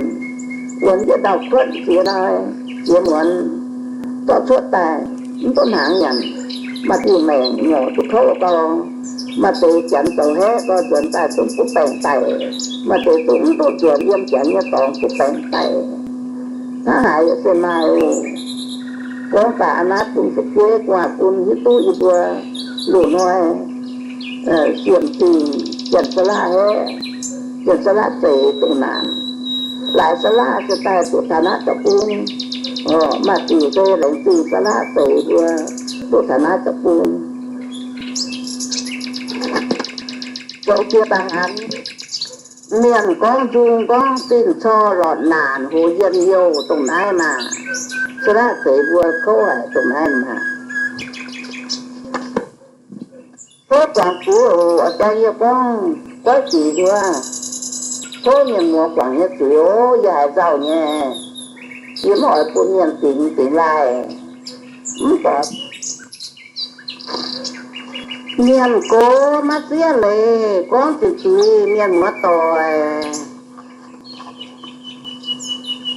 wuonx jienv ndau-kuotv ziex hnoi ziex muonz, zorqv cuotv daaih mv bun hnaangx nyanc. Maaih diuh maengc nyouc duqv kouv gau, maaih deix janx zoux haeqv gau, nzuonx daaih zungv butv baengc daic, maaih deix zungv mv duqv nzuonx yiem janx nyei dorngx butv baengc daic. Hnangv haaix yaac se maaih oc. Gorngv daaih a'hneiv bun fu'jueiv gu'nguaaic bun hiuv duqv yie mbuo loz-hnoi siemv dingh Janx-Saalaqv haeqv, Janx-Saalaqv zeix dongh naanc. Laaix Saalaqv se daaih duqv taux naaiv deic-bung. Maaih diuc se laengz zingh Saalaqv zeix mbuo duqv taux naaiv deic-bung. Zoux jiex daaih hnaangx, mienh gorngv nzung gorngv zinh corc lorqc naanc hoz yienh youh dongh naaiv maah. Saalaqv zeix mbuo kouv haic dongh naaiv maah. Tov guangc zuiz oc, jaa yie gorngv goiv zuiz wuov. Tov mienh muoz guangc nyei zuiz oc, yie haiz nzauh nyei. Yie mv oix bun mienh dingx dingx laih. Mv baac mienh gox maiv zieqv leiz gorngv zuqc zuiz mienh muoz doic.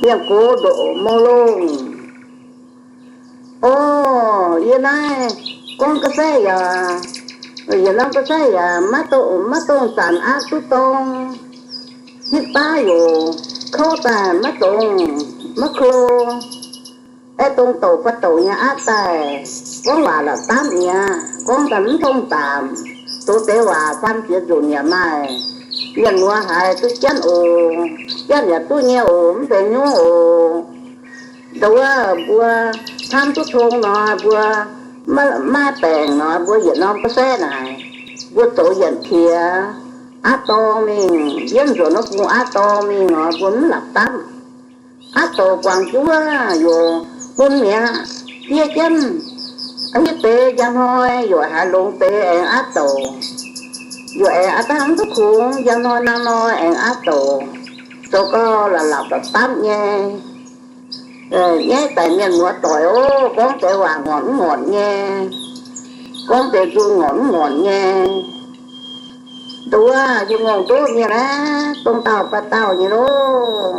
Mienh gox ndoqc mouh longh. Orv, yie naaiv gorngv ga'saeqv yaac, yietc norm ga'saeqv yaac maiv dongh, maiv dongh zanc aqv duqv dorng. Hitv baav yaac kouv daaih maiv dongz, maiv klo. Aeqv, dongh douc fai douc nyei aqv daaih, gorngv waac la'dapv mi'aqv, gorngv daaih mv tongv daamc. Zoux deix waac faan jiex nzunc yaac maaih. Mienh muoz haiz duqv janv oc, janv yaac duqv nyei oc, mv benx nyungc oc. Nduov wuov mbuo hnamv duqv tong nor, mbuo maiv baengc nor, mbuo yietc norm ga'saeqv naaic, mbuo zoux yienc qiex aqv dorng mingh, yiem nzuonx wuov bung aqv dorng mingh nor, mbuo mv la'dapv. Aqv douc guangc juov yaac bun mi'aqv, diev jienv. Hiuv deix njang hnoi yaac haiz longx deix aengx aqv douc. Yaac aengx aqv dangh mv duqv kungx, njang hnoi nangh hnoi aengx aqv douc. Zoux gau la'lapc la'dapv nyei. Nyaiv daic mienh muoz doic oc, gorngv deix waac ngorc mv ngorc nyei, gorngv deix nzung ngorc mv ngorc nyei. Nduov yie ngongh nduov mienh aeqv, dongh dauh fai dauh nyei loh.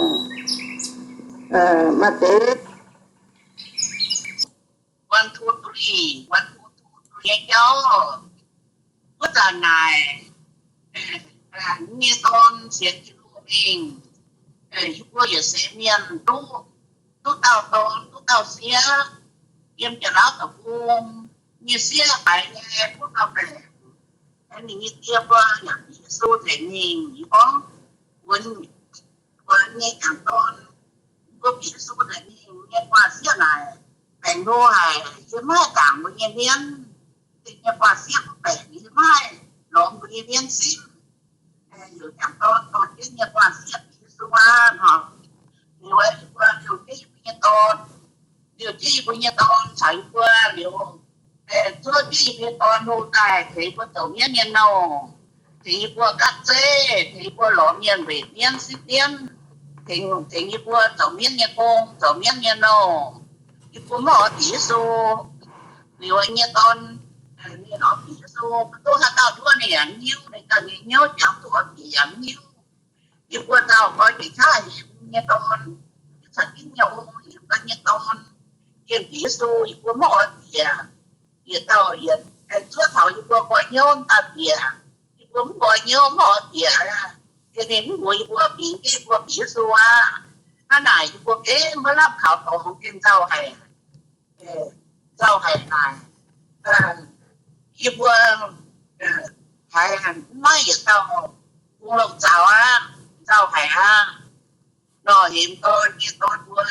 Maaih deix one two three, one two three nyei jauv. Wuov zanc naaic, yie nyei dorn sienx Tin-Hungh mingh, yie mbuo yietc seix mienh duqv, duqv dauh dorn, duqv dauh sieqv, yiem Janx-Lauv deic-bung. Nyei sieqv haiz nyei, duqv dauh baengc. Ninh nyei die mbuo yaac bieqc Yesu nzengc mingh. Yie gorngv, mbuo, mbuo nyei jangc dorn, mbuo bieqc Yesu nzengc mingh nyei gu'nguaaz-sieqv naaic, baengc hlo haic, yie maiv haih zaangc mbuo nyei mienv. Ninh nyei gu'nguaaz-sieqv mv baengc, yie maiv haih lorngx mbuo nyei mienv simv. Liuz jangc dorn dorh jienv nyei guanh sieqv Yesu aqv nor, liuz yie mbuo liouh jienv yie mbuo nyei dorn, liouh jienv yie mbuo nyei dorn caux yie mbuo liuz, zuov jienv yie mbuo nyei dorn hlo daaih tengx yie mbuo zoux mienv nyei nouh, tengx yie mbuo gapv zeiv, tengx yie mbuo lorz mienh weic mienv sipv mienv, tengx, tengx yie mbuo zoux mienv nyei gong, zoux mienv nyei nouh. Yie mbuo mv oix bieqc Yesu. Liuz nyei dorn, ninh oix bieqc Yesu, mv duqv haaix dauh nduov ninh yaac hnyouv, ninh ganh nyei hnyouv jangx duqv oix bieqc yaac hnyouv. Yie mbuo nzauh gorx njiec qaqv hemx nyei dorn, caux jienv nyei ong hemx ganh nyei dorn, yiem bieqc Yesu, yie mbuo mv oix bieqc. Yietc dauh yietc zuov taux yie mbuo nqoi hnyouv daaih bieqc, yie mbuo mv nqoi hnyouv mv oix bieqc. Yie ninh mv mbuox yie mbuo bieqc, yie mbuo bieqc Yesu aqv. Hnangv naaic yie mbuo gengh maiv lamh kaux dorngx gengh nzauh haic, nzauh haic naaic. Yie mbuo haiz maiv yietc dauh bungx lomh nzaaux aqv, nzauh haic aqv. Nor hemx dorn nyei dorn mbuo,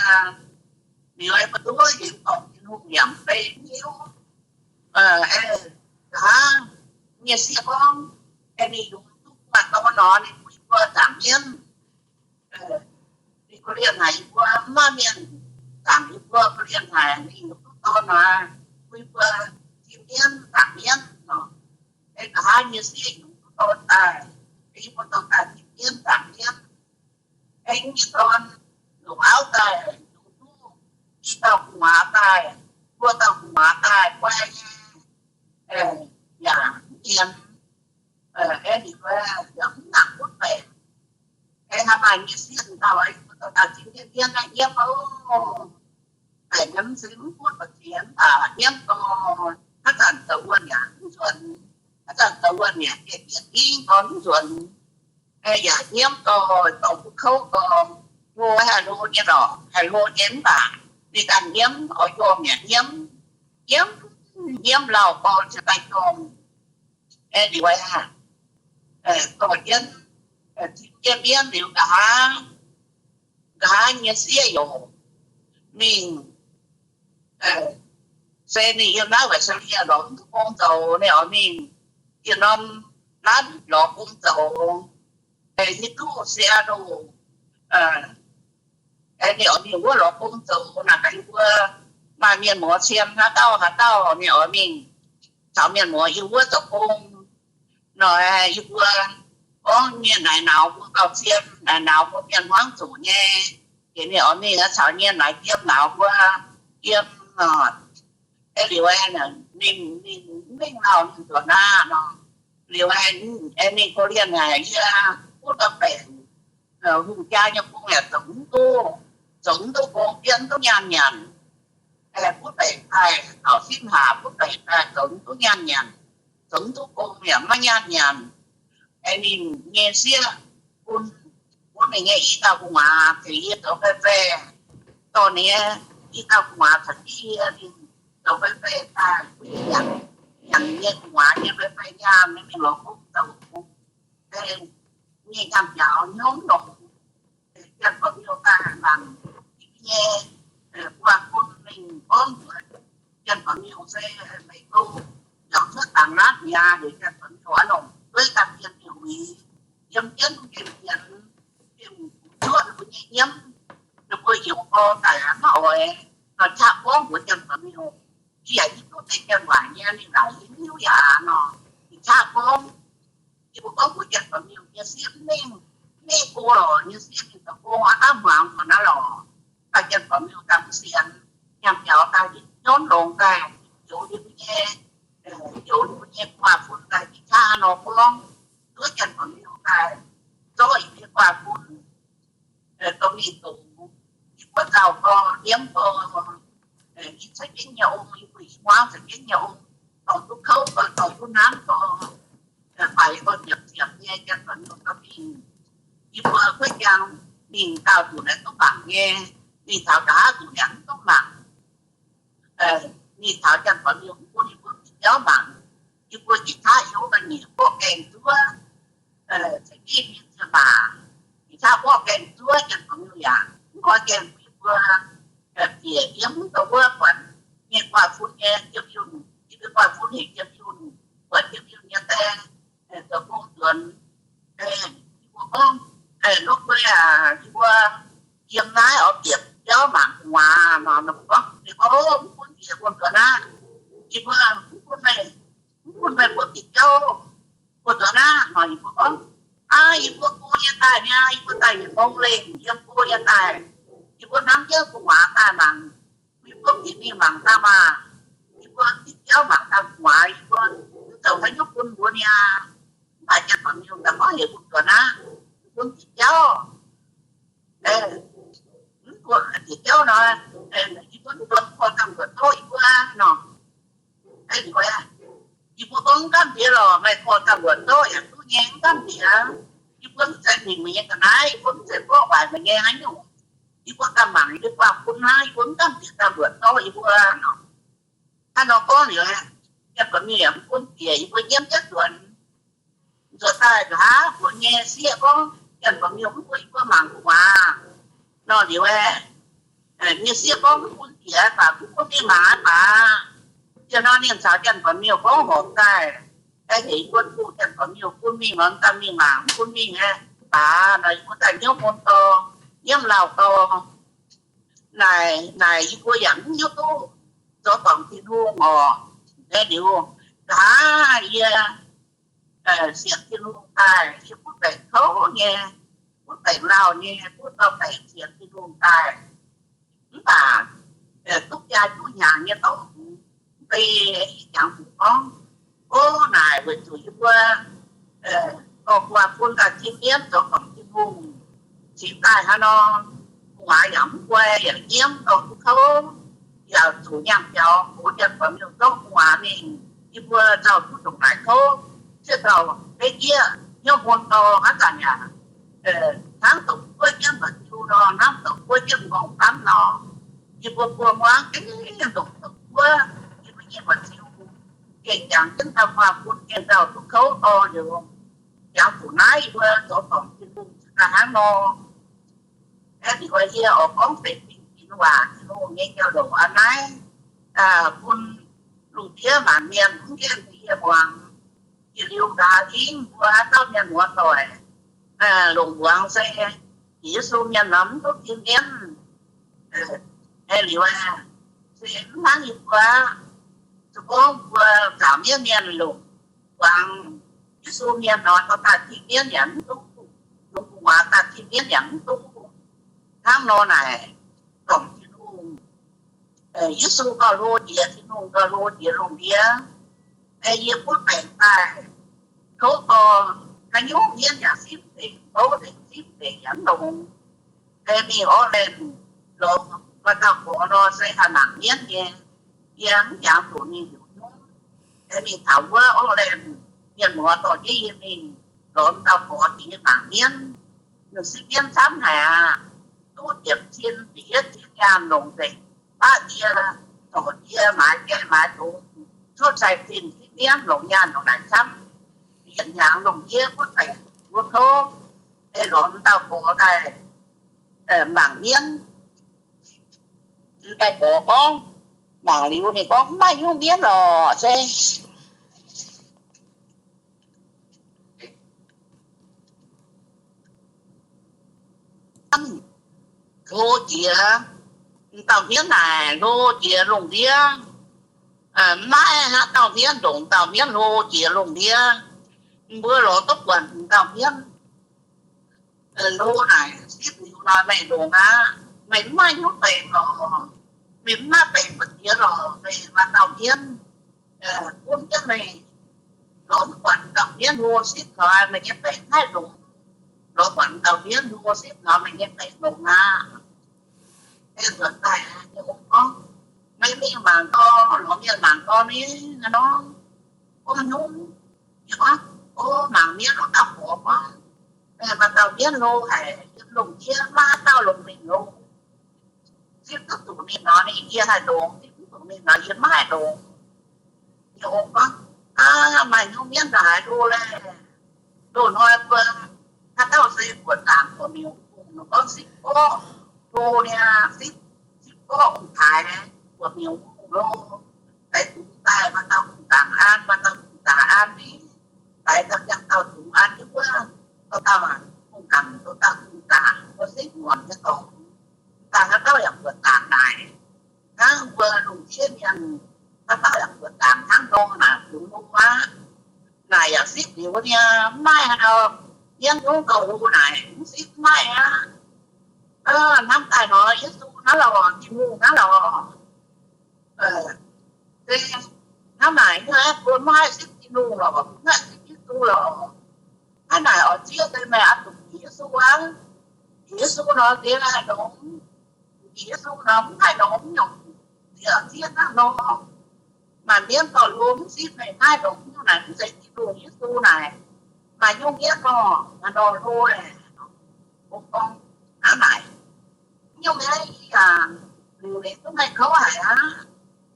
liuz mbuo duqv hemx dorngc Tin-Hungh yaac mv bei hnyouv. Nqa'haav nyei sieqv gorngv, ninh yungz duqv guanh dorn nor, ninh bun yie mbuo zaangc mienv. Ninh korv-lienh haic yie mbuo, mv maaih mienh zaangc yie mbuo, korv-lienh haic ninh yungz duqv dorn nor, bun yie mbuo tim mienv zaangc mienv nor. Nqa'haav nyei sieqv yungz duqv dorn daaih, yie mbuo dorh daaih tim mienv zaangc mienv. Aengx nyei dorn longc auv daaih, yungz duqv i dauh gu'nguaaz daaih, buo dauh gu'nguaaz daaih guai nyei, yaac mv nyiemz, aengx ninh yaac mv nangc butv baengc. Aengx haaix maaih nyei sieqv dauh, dauh dauh zinh jienv mienv naaiv nyiemv oc. Baengc nyei mv se mv butv ba'ziex mv baac nyiemv gorx, haaix zanc zoux wuonh yaac mv nzuonx, haaix zanc zoux wuonh yaac bieqc bieqc dingv gorx mv nzuonx. Yaac nyiemv gorx, dorh duqv kouv gorx, hlo haih hlo nyei lorqc, haih hlo nyei mv baac ninh ganh nyiemv, oix jorm yaac nyiemv, nyiemv, nyiemv lauh gorx ziouc daaih jorm. Aengx liuz aqv, dorh jienv, tim jienv mienv liuz nqa'haav, nqa'haav nyei sieqv youc mingh, se ninh yiem naaiv Australia lorz mv duqv gong zoux, ninh oix mingh yiem norm naaiv lorz gong zoux. Hiuv duqv Seattle, ninh oix mingh wuov lorz gong zoux naaic, gaax yie mbuo maaih mienh muoz cien haaix dauh haaix dauh ninh oix mingh caux mienh muoz yiem wuov zoux gong. Nor yie mbuo gorngv mienh naaic nauz mbuo gauh cien, naaic nauz mbuo mienh hmuangv zuqc nyei. Liuz ninh oix mingh caux mienh naaic yiem nauz mbuo yiem. Liuz ninh, ninh mv mingh lauh ninh nzuonx aqv nor. Liuz ninh korv-lienh haic, yie butv gauh baengc, hungh jaa nyei gong yaac zoux mv duqv, zoux mv duqv gong, bienv mv duqv nyaanh nyanc. Butv baengc daaih taux simv haac, butv baengc daaih zoux mv duqv nyaanh nyanc, zoux mv duqv gong yaac maiv nyaanh nyanc. Ninh nyei sieqv bun, bun ninh nyei i dauh gu'nguaaz tengx yie zoux faix-faix. Dorh ninh nyei i dauh gu'nguaaz caux jienv yie mingh zoux faix-faix daaih, yangh, yangh nyei gu'nguaaz nyei faix-faix nyaanh, mingh lorz gong zoux. Mingh nyaanh njaaux hnyouv longx. Janx-Bauv-Miuh daaih mangc yie nyei guaax bun mingh gorngv mbuox Janx-Bauv-Miuh se meih go yaac cuotv dangx naaiv mi'aqv. Liuz Janx-Bauv-Miuh oix longc dueiv daaih bienh mingh uix, yiem jienv mingh bienh, bienh zuoqv ninh mbuo nyei nyiemv. Ninh mbuo yaac gorngv daaih maiv oix, nor qaqv gorngv mbuox Janx-Bauv-Miuh, yie yaac hiuv duqv deix janx-waaic nyei, ninh laaic yie hiuv yaac nor, ninh qaqv gorngv. Yie mbuo gorngv mbuox Janx-Bauv-Miuh nyei sieqv mv mingh, mv mingh go lorqc, nyei sieqv mingh zoux gong aqv, daav hmuangx mbuo naaiv lorqc. Daaih Janx-Bauv-Miuh daaih mv sienx, nyaanh biaux daaih nyormv longx daaih, zoux liuz mbuo nyei, zoux liuz mbuo nyei guaax bun daaih, qaqv nor gorngv, duqv Janx-Bauv-Miuh daaih zorqv yie nyei guaax bun, dorh mingh zoux. Yie mbuo nzauh gorx, nyiemv gorx, yie caux jienv nyei ong, yie mbuo i hmuangv caux jienv nyei ong, dorh duqv kouv gorx, dorh duqv hnamv gorx, faix gorx, ziepc ziepc nyei, Janx-Bauv-Miuh dorh mingh. Yie mbuo kuv jang mingh dauh nzunc naaiv duqv mangc nyei, mingh taux nqa'haav nzunc yaac mv duqv mangc. Mingh taux Janx-Bauv-Miuh mv bun yie mbuo bieqc biauv mangc. Yie mbuo njiec qaqv yiem wuov ga'nyiec mborqv gaengh zuov, caux jienv mienh ziepc maac, njiec qaqv mborqv gaengh zuov, Janx-Bauv-Miuh yaac mv oix gaengh bun yie mbuo bieqc yiem wuov buatc nyei guaax fun nyei jiem yunh, yie mbuo guaax fun hec jiem yunh, buatc jiem yunh nyei die zoux gong nzuonx, gorngv, Lov guei aac, yie mbuo yiem naaiv oix bieqc biauv mangc gu'nguaaz nor. Ninh mbuo gorngv, ninh gorngv, Ov, mv gunv bieqc, mbuo nzuonx aqv. Yie mbuo mv gunv meih, mv gunv meih mbuo bieqc biauv, mbuo nzuonx aqv nor. Yie mbuo gorngv, Aav, yie mbuo go yie daaih mi'aqv. Yie mbuo daaih yietc mong lengh, yiem go yie daaih. Yie mbuo hnamv jienv gu'nguaaz daaih mangc. Yie mbuo bieqc mingh mangc daaih maah. Yie mbuo bieqc biauv mangc daaih gu'nguaaz, yie mbuo mv zoux haaix nyungc bun mbuo niaa. Mv baac Janx-Baeqc Miuh daaih gorngv heuc mbuo nzuonx aqv, mv gunv bieqc biauv. Mv gunv bieqc biauv nor, yie mbuo mv nzuonx, korv dangh mbuoqc zorqv yie mbuo nor. Yie mbuo gorngv, Mv gamh nziex lorqc, meih korv dangh mbuoqc zorqv yaac duqv nyei, mv gamh nziex. Yie mbuo mv zeiz mingh meih nyei ga'naaiv, yie mbuo mv zeiz borqv waaic meih nyei haaix nyungc. Yie mbuo ganh mangc yie mbuo guangc bun hnangv, yie mbuo mv gamh nziex dangh mbuoqc zorqv yie mbuo nor. Hnangv nor gorngv liuz, Janx-Baeqc Miuh yaac mv gunv bieqc, yie mbuo nyiemv jienv nzuonx. Nzuonx daaih nqa'haav mbuo nyei sieqv gorngv, Janx-Baeqc Miuh, mv gunv yie mbuo mangc gu'nguaaz nor liuz, nyei sieqv gorngv, Mv gunv bieqc, baac mv gunv mingh mangc aqv baac. Ziouc nor ninh caux Janx-Baeqc Miuh gorngv horpc daaih, aengx heuc yie mbuo duqv Janx-Baeqc Miuh bun mingh nor, daaih mingh mangc, mv gunv mingh aqv baac nor, yie mbuo daaih nyiemv mun dorh, nyiemv lauh dorh. Naaic, naaic yie mbuo yaac mv hiuv duqv zoux dorngc Tin-Hungh oc. Liuz, nqa'haav yie sienx Tin-Hungh daaih, yie butv baengc kouv nyei, butv baengc lauh nyei, butv dauh baengc sienx Tin-Hungh daaih. Mv baac duqv jaa duqv hnyangx nyei dorngx, mv bei, yie jangx zuqc gorngv, Ov, naaic weic zuqc yie mbuo dorh gu'nguaaz bun daaih cin mienv zoux dorngc Tin-Hungh. Cingx daaih hnangv nor, gu'nguaaz yaac mv guai yaac nyiemv dorh duqv kouv, yaac zuqc nyaanh biaux gox Janx-Baeqc Miuh zorqv gu'nguaaz mingh. Yie mbuo nzauh duqv ndongc naaic kouv, zieqv dauh beiv jieqv hnyouv mun dorh haaix zanc yaac hnangv doqc guoqv jienv mba'diu nor, hnangv doqc guoqv jienv m'nqorngv-famv nor. Yie mbuo buo muangv gengh ndongc doqc guoqv, yie mbuo nyei mba'diu gengh jangx jienv daaih gu'nguaaz bun gengh nzauh duqv kouv dorh liuz, jangx zuqc naaiv yie mbuo zoux dorngc Tin-Hungh daaih hnangv nor. Aeqv, ninh oix yie oix gorngv benx fingx-fingx waac Tin-Hungh nyei jauv-louc aqv naaiv, bun lungh ndiev maanc mienh mv gaengh yie muangx. Yietc liuz nqa'haav hnangv mbuo haaix dauh mienh muoz-doic, longc muangx se Yesu mienh nor mv duqv cin mienv. Aeqv, liuz aeqv, se mv hnangv yie mbuo, se gorngv mbuo nzaaux mienv mienh longc muangx Yesu mienh nor, dorh daaih cin mienv yaac mv duqv, longc gu'nguaaz daaih cin mienv yaac mv duqv. Hnangv nor naaic, dorngc Tin-Hungh, Yesu gauh hlo jiex, Tin-Hungh gauh hlo jiex lungh ndiev. Yie butv baengc daaih kouv dorh, haaix nyungc mienv yaac simv nzengc, kouv nzengc, simv nzengc yaac mv longx. Mingh Auckland lorz maaih dauh gorx nor se haih mangc mienv nyei. Yie mv jangx zuqc ninh heuc nyungc. Mingh taux wuov Auckland, mienh muoz dorh jienv yie mingh lorz dauh gorx cingx nyei mangc mienv. Ninh simv mienv camv haic aqv. Duqv ziepc cin, ziepc yietv cin nyaanh longc nzengc, baqv ndie, zorc ndie, maaiz gaengh maaiz dungz, cuotv sai-zinh, simv mienv, longc nyaanh longc naaic camv. Yietc hnyangx lungh ndiev butv baengc wuov kouv, lorz dauh gorx daaih mangc mienv. Dauh gorx gorngv, mangc liuz ninh gorngv, Mv maaih nyungc mienv lorqc, se hlo jiex, dauh mienv naaic hlo jiex lungh ndiev. Mv maaih haaix dauh mienv ndongc dauh mienv hlo jiex lungh ndiev. Mbuo lorz duqv buatc dauh mienv hlo naaic, sipv liuz nor meih ndongc aqv. Meih mv maaih nyungc benx lorqc. Meih mv maaih benx mbu'ziex lorqc. Meih maaih dauh mienv gunv jienv meih. Lorz duqv buatc dauh mienv hlo sipv nor, meih nyei benx mv haih longx. Lorz buatc dauh mienv hlo sipv nor, meih nyei benx longx aqv. Nzuonx daaih, ninh ong gorngv, Meih mingh mangc gau, lorz mienh mangc gau ni, hnangv nor. Gorngv nyungc, yie gorngv, O, mangc mienv, o, dauh gorx gorngv, Maaih dauh mienv hlo haic, yiem lungh ndiev maiv maaih haaix dauh longc ninh hlo. Zipv duqv zuqc ninh nor, ninh yie haih longx. Zipv mv zuqc ninh nor, yie mv haih longx. Yie ong gorngv, Aav, maaih nyungc mienv ndongc haaix hlo laeh. Loz-hnoi mbuo haaix dauh se buoqc zaangc buoqc miuc, gorngv sipv gorqv hlo niaa, sipv, sipv gorqv ong-taaix, buoqc miuc hlo. Daix dungz daaih, maaih dauh hungh zaangc an, maaih dauh hungh zaangc an ni. Daix dauh ziangh dauh dungz an jienv wuov, dauh dauh hungh Mv baac mv dangc mbuo sipv muonc nyei dorngx, mv dangc haaix dauh yaac mbuoqc dangc naaic. Hnangv mbuo lungh ndiev mienh, haaix dauh yaac mbuoqc dangc hnangv nor naaic, fungx nor aqv. Naaic yaac sipv liuz nyei, mv maaih haaix dauh mienv nyungc gauh hlo naaic, mv sipv mv maaih aqv. Hnamv daaih nor, Yesu naaiv lorqc, Tin-Hungh naaiv lorqc. Se hnangv naaic, mbuo mv haih sipv Tin-Hungh lorqc, mv haih sipv Yesu lorqc. Hnangv naaic oix zieqv se meih oix zuqc bieqc Yesu aqv. Bieqc Yesu nor, ziex haih longx. Bieqc Yesu nor, mv haih longx nyungc. Zieqv, zieqv hnangv nor. Maanc mienv dorh hlo mv sipv meih naaiv longx nyungc naaic, mv zeiz Tin-Hungh, Yesu naaic. Maaih nyungc mienv nor, maaih nor hlo aeqv, ong gorngv hnangv naaic. Nyungc mienv yaac liuz leiz duqv meih kouv haic aqv.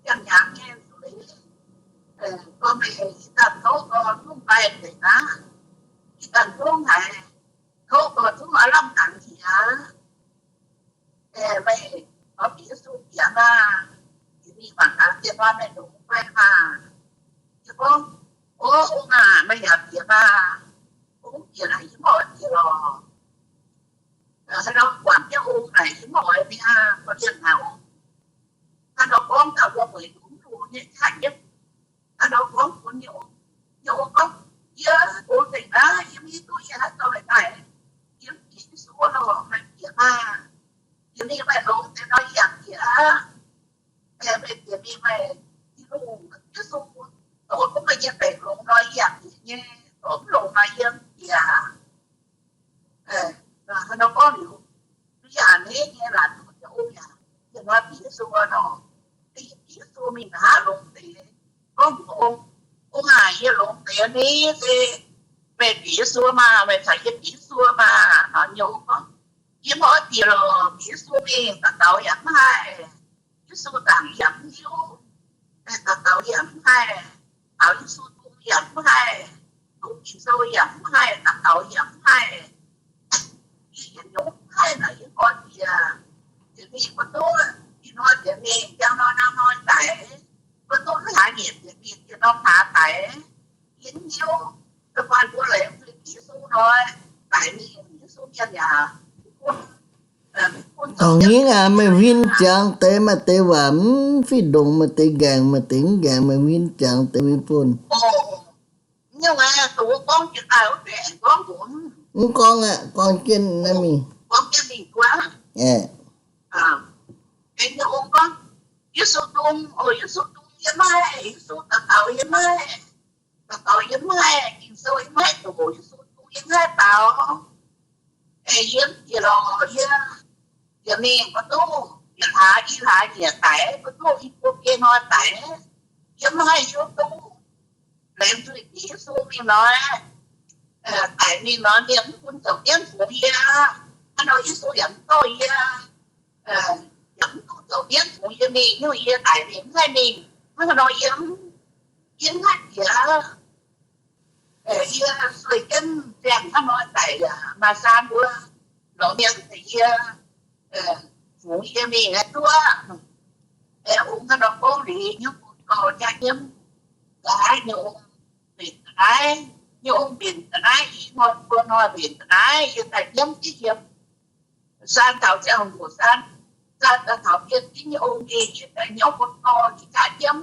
Ziangh hnyangx nyei zuqc leiz, gorngv meih ih zanc kouv gorx zungv mbaih nzengc aqv. Ih zanc zungv haiz kouv gorx zungv oix lamh dangx njiec aqv. Meih oix bieqc Yesu bieqc maah! Jiex mingh mangc gaax, zien hnoi meih ndongc mv fai maah! Yie gorngv, O, ong aac, meih yaac bieqc maah! Ong bieqc naaic, yie mv oix bieqc lorqc. Haaix nor guangc jienv ong naaic, yie mv oix mi'aqv. Korv-lienh naaic ong, haaix nor gorngv gaax mbuo weic zuqc mv longx nyei qaqv jienv. Haaix nor gorngv bun yie ong, yie ong gorngv, Yie ong nzengc naaiv, yie mv hiuv duqv yie haaix dauh daaih. Yie mv bieqc Yesu lorqc, meih bieqc maah! Bieqc mingh meih longx deix nor, yie yaac bieqc aqv. Meih bieqc mingh meih, Tin-Hungh, Yesu, zoux duqv meih nyei baeqc longx nor, yie yaac bieqc nyei. Zoux mv longx nor, yie mv bieqc. Haaix nor gorngv liuz, yie a'hneiv nyei laatc duqv nyei ong yaac, yie hnoi bieqc Yesu nor, yie bieqc Yesu mingh nqa'haav longx deix. Gorngv mbuox ong, Ong aac, yie longx deix ni, se meih bieqc Yesu maah! Meih caux yie bieqc Yesu maah! Nor nyei ong gorngv, Yie mv oix bieqc lorqc. Bieqc Yesu mingh daux gaux yaac mv haih. Yesu zaangc yaac mv hiuv. Daux gaux yaac mv haih. Taux Yesu dungx yaac mv haih. Doqc Ging-Sou yaac mv haih. Daux gaux yaac mv haih. Yie yietc nyungc mv haih naaic yie mv oix bieqc. Bieqc mingh mbuo duqv, ih hnoi bieqc mingh, njang hnoi naaiv hnoi daic, mbuo duqv hlaax nyieqc bieqc mingh, diex norm hlaax daic. Yie mv hiuv, da'faanh mbuo laengz zuiz Yesu hnoi, daic mingh Yesu mienh yaac Dongh hingv aac, meih huin ziangx deix maaih deix waac mv fih ndongx, maaih deix nqaengc, maaih deix mv nqaengc, meih huin ziangx deix mingh bunh. Mv gorngv aqv, gorngv jienv naaiv mingh. Yesu dung, o, Yesu dung yie maiv, Yesu daux gaux yie maiv, daux gaux yie maiv, Ging-Sou yie maiv doqc, Yesu dung yie maiv daux. Yie mv bieqc lorqc, yie, yie mingh mbuo duqv, yie hlaax, yie hlaax nyiec daic, mbuo duqv i buo biei hnoi daic, yie mv haih hiuv duqv. Laengz zuiz Yesu mingh nor, daic mingh nor, mienh mv bun zoux mienv fungx yie. Hnangv nor Yesu yaac mv dorh yie, yaac mv duqv zoux mienv fungx yie mingh, nyungc yie daic mingh mv haih mingh. Hnangv nor yie, yie mv haih bieqc. Yie sueih jienv ziangh hnangv nor daic yaac maaih saan mbuo lorz mienh tengx yie, fungx yie mingh aqv duqv. Ong hnangv nor gorngv liuz, nyungc bun gorx jaa nyiemv, nqa'haav nyei ong mbenc ga'naaiv, nyei ong mbenc ga'naaiv, i hnoi buo hnoi mbenc ga'naaiv, yie daaih nyiemv diqv yiem. Saan taux ziangh hoc saan, saan daaih taux bienh diqv nyei ong mingh, yie daaih nyiemv bun gorx jaa nyiemv.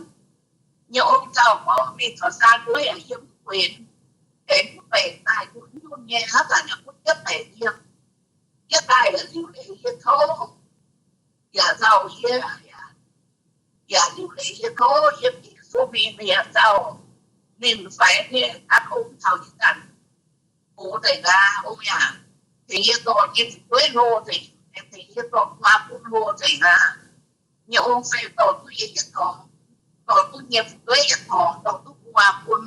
Nyei ong zaux gorngv mingh taux saan nduov yaac yiem mv guenx, aengx mv baengc daaih ndunh ndunh nyei, haaix zanc yaac butv jienv baengc yiem. Yie daaih yaac liuc leiz yie kouv, yaac nzauh yie, yaac liuc leiz yie kouv, yie bieqc Yesu mingh, ninh yaac nzauh. Ninh faix nyei, hnangv ong caux yie zanc gox nzengc aqv. Ong yaac tengx yie dorh nyei fu'jueiv hlo nzengc, tengx yie dorh gu'nguaaz bun hlo nzengc aqv. Nyei ong se dorh duqv yie yietc torngx, dorh duqv nyei fu'jueiv yietc torngx, dorh duqv gu'nguaaz bun,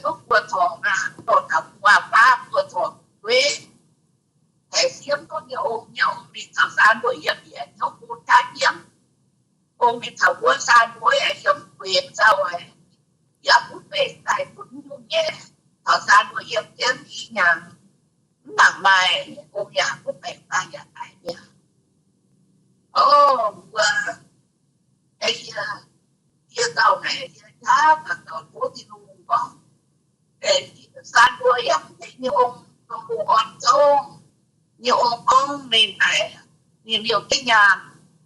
duqv buo torngx aqv, dorh taux gu'nguaaz baav buo torngx fu'jueiv. Haiz siemv duqv nyei ong, nyei ong mingh taux saan mbuo yiem, yie hnyouv bun jaa nyiemv. Ong mingh taux wuov saan mbuo yaac yiem guenx zaux, yaac butv baengc daaih butv nyungc nyei. Taux saan mbuo yiem jienv i hnyangx, mv nangc maaih, ong yaac butv baengc daaih yaac daic mi'aqv. O, mbuo, yie, yie gauh haiz yie nqa'haav gauh zoux tov Tin-Hungh gorngv, saan mbuo yaac mv zeiz nyei ong, dongh ong orn zouv. nyei ong gorngv ninh haiz ninh liouh jienv nyaanh,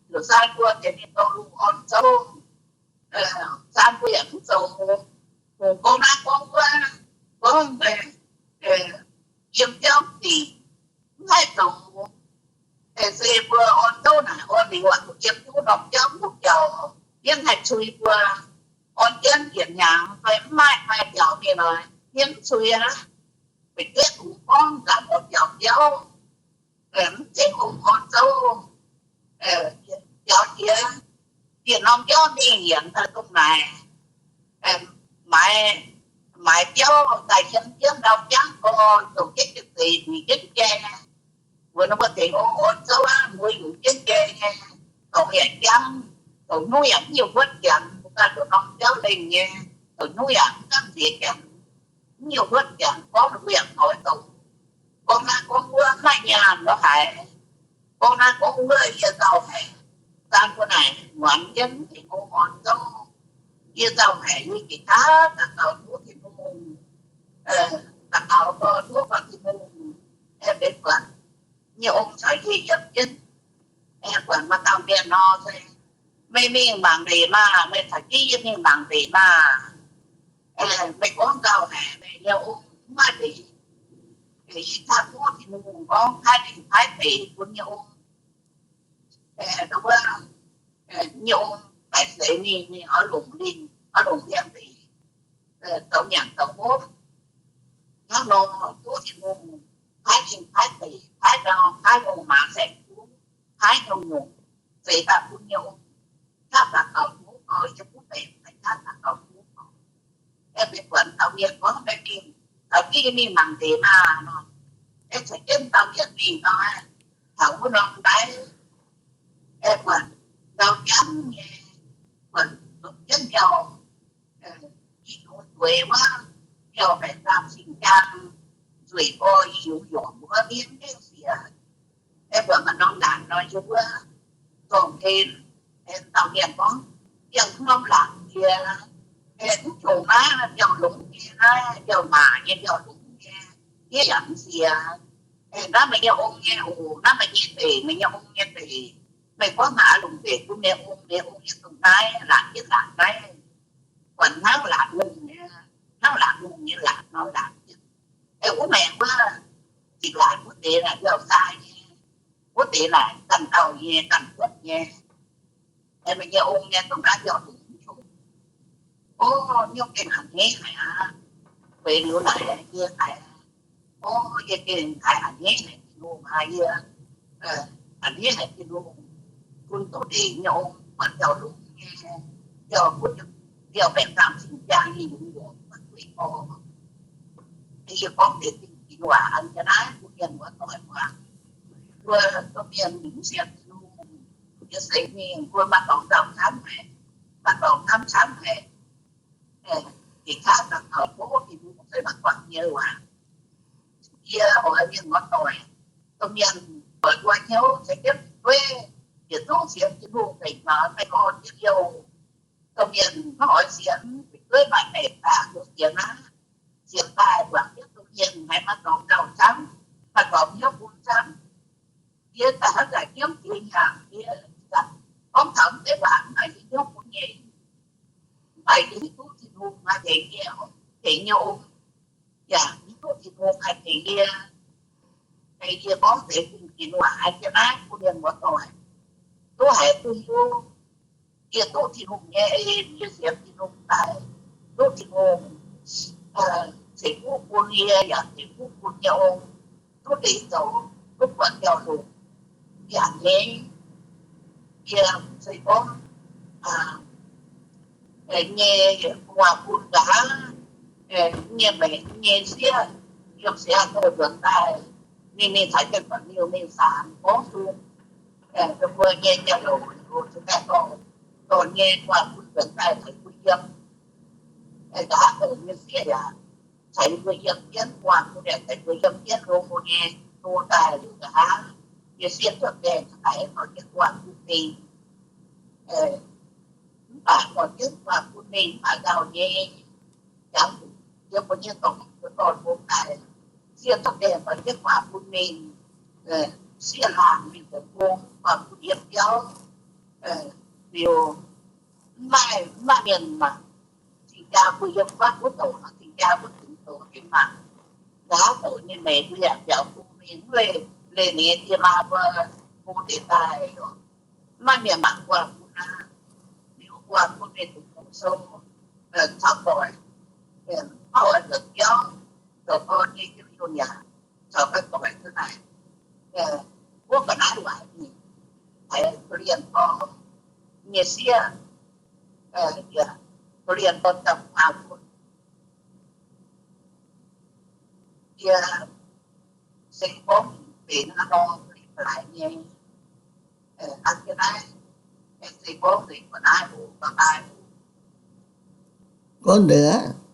liouh zaanv mbuo tengx ninh dongh lungh orn zouv, zaanv mbuo yaac mv zoux. Hungh gorngv naaiv gorngv wuov, gorngv yiem biauv dingc mv haih zoux. Se mbuo orn zouv naaic orn liuz aqv, yiem duqv norm biauv duqv jauv, mienh haih cui mbuo. Orn jienv yietc hnyangx fai mv maaih, maaih jauv mingh lorz mienh mv cui aqv. Beiv duqv gorngv nzangc oix biaux biauv, mv zeiz ong orn zouv, biaux jiex dieh norm biauv mingh yienc daaih dongh naaic, maaiz, maaiz biauv daaih yiem jienv ndau jangv gorn, zoux jienv jiex zeix, nyic jienv jai. Mbuo, mbuo tengx ong orn zouv aqv, mbuo yungz jienv jai nyei, dorngx yaac jangv, zoux hnyouv yaac mv nyungc huotv janx, mbuo ganh nduqc norm biauv lengh nyei, zoux hnyouv yaac mv gamh nziex janx, mv nyungc huotv janx, gorngv ninh mbuo yaac oix zoux. Gorngv naaiv gorngv wuov, maaih nyaanh lorz haic. Gorngv naaiv gorngv wuov, yie nzauh haic. Zaanv mbuo naaic muonz jienv tengx ong orn zouv, yie nzauh haic, yie jiex qaqv daux gaux duqv Tin-Hungh, daux gaux duqv Tin-Hungh, aengx benx buatc nyei ong caux yie yiem jienv. Aengx buatc maaih dauh mienh nor se, meih mingh mangc leiz maah, meih caux jienv yie mingh mangc leiz maah. Meih gorngv nzauh haic, meih nyei ong mv maaih leiz. Yie daaih duqv Tin-Hungh gorngv paaiv lingh paaiv deic bun nyei ong. Wuov, nyei ong daaih seix ninh, ninh oix longc lingh, oix longc liemh leiz, zoux nyanc zoux hopv. Hnangv nor duqv Tin-Hungh paaiv lingh paaiv deic, paaiv ndau, paaiv longc maaz saeng-kuv, paaiv nyungc-nyungc, zeix daaih bun nyei ong, qaqv daux gaux duqv oc, yie mv benx daaih qaqv daux gaux duqv oc. Aengx mingh buatc dauh mienh gorngv, meih mingh, caux jienv yie mingh mangc deix maah nor. Aengx caux jienv dauh mienh mingh nor, taux wuov norm ndaiv, aengx buatc ndau jangv nyei, buatc longc jienv mbiauh, i dueix wuov, mbiauh baeqc zaamh cing-jang, nzueic gorx, i yungz yorc mbuov miev miev siec. Aengx buatc maaih norm naanc nor, yie wuov zorng en, aengx dauh mienh gorngv, yangh norm laangz jiex, aengx mv jongc naaiv mbiauh longx nyei, naaiv mbiauh maac nyei, mbiauh longx nyei, miev yaac mv siec. Aengx naaiv meih nyei ong nyei oc, naaiv meih nyei deic, meih nyei ong nyei deic. Meih gorngv maaih longc deic bun meih ong, meih ong nyei dongh naaiv, laatc jienv laatc naaiv. Buatc hnangv laatc lungh nyei, hnangv laatc lungh nyei laatc nor laatc jienv. Aengx wuov maengx wuov, zingh laatc wuov deix naaic mbiauh sai nyei, wuov deix naaic ganh dauh nyei, ganh buonc nyei. Aengx meih nyei ong nyei dongh naaiv mbiauh longx nyei. O, nyungc gengh a'hneiv haic aqv. Weic liuz naaic yie haiz, o, yie gengh haiz a'hneiv haic Tin-Hungh aqv. Yie a'hneiv haic Tin-Hungh, bun douz-ndeic nyei ong buatc mbiauh longx nyei, mbiauh, mbiauh baeqc zaamh cing-jang nyei yungz yorc buatc dueiv gorx. Yie gorngv deix Tin-Hungh waac an ga'naaiv bun mienh muoz-doic muangx. Mbuo domh mienh mv sienx Tin-Hungh, yie seix mingh mbuo maaih dorngx nzauh camv haic, maaih dorngx camv camv haic. Jiex qaqv daux gaux tov Tin-Hungh se maiv guangc nyei waac. Yie oix mienh muoz-doic, domh mienh oix mbuo hnyouv caux jienv fu'jueiv yietc zungv sienx Tin-Hungh nzengc nor, meih gorngv jienv youh. Domh mienh maiv oix sienx, fu'jueiv maaih deix daaih zuqc sienx aqv. Sienx daaih guangc jienv domh mienh haiz maaih dorngx gauh camv, maaih dorngx hnyouv bun camv. Yie daaih hnangv daaih hnyouv jiex hnyangx, yie gorngv taux mv deix waac mv baac yie hnyouv bun nyei. Mv baac yie hiuv duqv Tin-Hungh maaih tengx yie, tengx nyei ong, yaac hiuv duqv Tin-Hungh haih tengx yie. Yie gorngv deix Tin-Hungh waac an ga'naaiv bun mienh muoz-doic duqv haiz duqv hiuv. Yie duqv Tin-Hungh nyei en, yie sienx Tin-Hungh daaih, duqv Tin-Hungh ceix fuqv bun yie yaac ceix fuqv bun nyei ong, duqv deix zoux, duqv buatc mbiauh longx, yaac nyei. Yie se gorngv nyei gu'nguaaz bun nqa'haav, nyei maengc nyei sieqv, yiem Seattle nzuonx daaih, ninh mingh caux jienv gorqv-miuh mingh saanx gorngv sung, mbuo nyei jauv-louc, louc zuqc daaih dorh, dorh nyei gu'nguaaz bun nzuonx daaih caux mbuo yiem. Nqa'haav doqc nyei sieqv yaac caux mbuo yiem jienv, gu'nguaaz bun yaac caux mbuo yiem jienv, lo nyei, lo daaih liuz nqa'haav, yie sieqv cuotv gaengh daaih dorh jienv gu'nguaaz bun mingh. Mv baac dorh jienv gu'nguaaz bun mingh mv baac nzauh nyei. Jangx zuqc yiem mbuo nyei dorngx mbuo dorh lo daaih, sieqv cuotv gaengh dorh jienv gu'nguaaz bun mingh. sieqv laangh mingh deic-bung, buatc mbuo yiem biauv liuz, mv maaih, mv maaih mienh mangc. Cing-jaa mbuo yiem guanh wuov douc nor, cing-jaa mbuo zungv douz deix mangc. Ndaauv douc nyei meix mbuo yaac biaux bung mingh, mv leih, leih ninh nyei die maa mbuo bung deix daaih oc. Mv maaih mienh mangc buatc mbuo aqv. Liuz buatc mbuo mingh deic-bung sou caux doic, mv oix nzuonx biauv, zoux gorn nyei junior caux doic duqv naaic, wuov ga'naaiv waaic mingh, haiz korv-lienh dorn nyei sieqv, korv-lienh dorn daaih guaax bun yie, se gorngv benx hnangv nor laaix nyei, aa, naaiv, se gorngv nzengc ga'naaiv oc, bye bye. Gorngv ndeic aqv.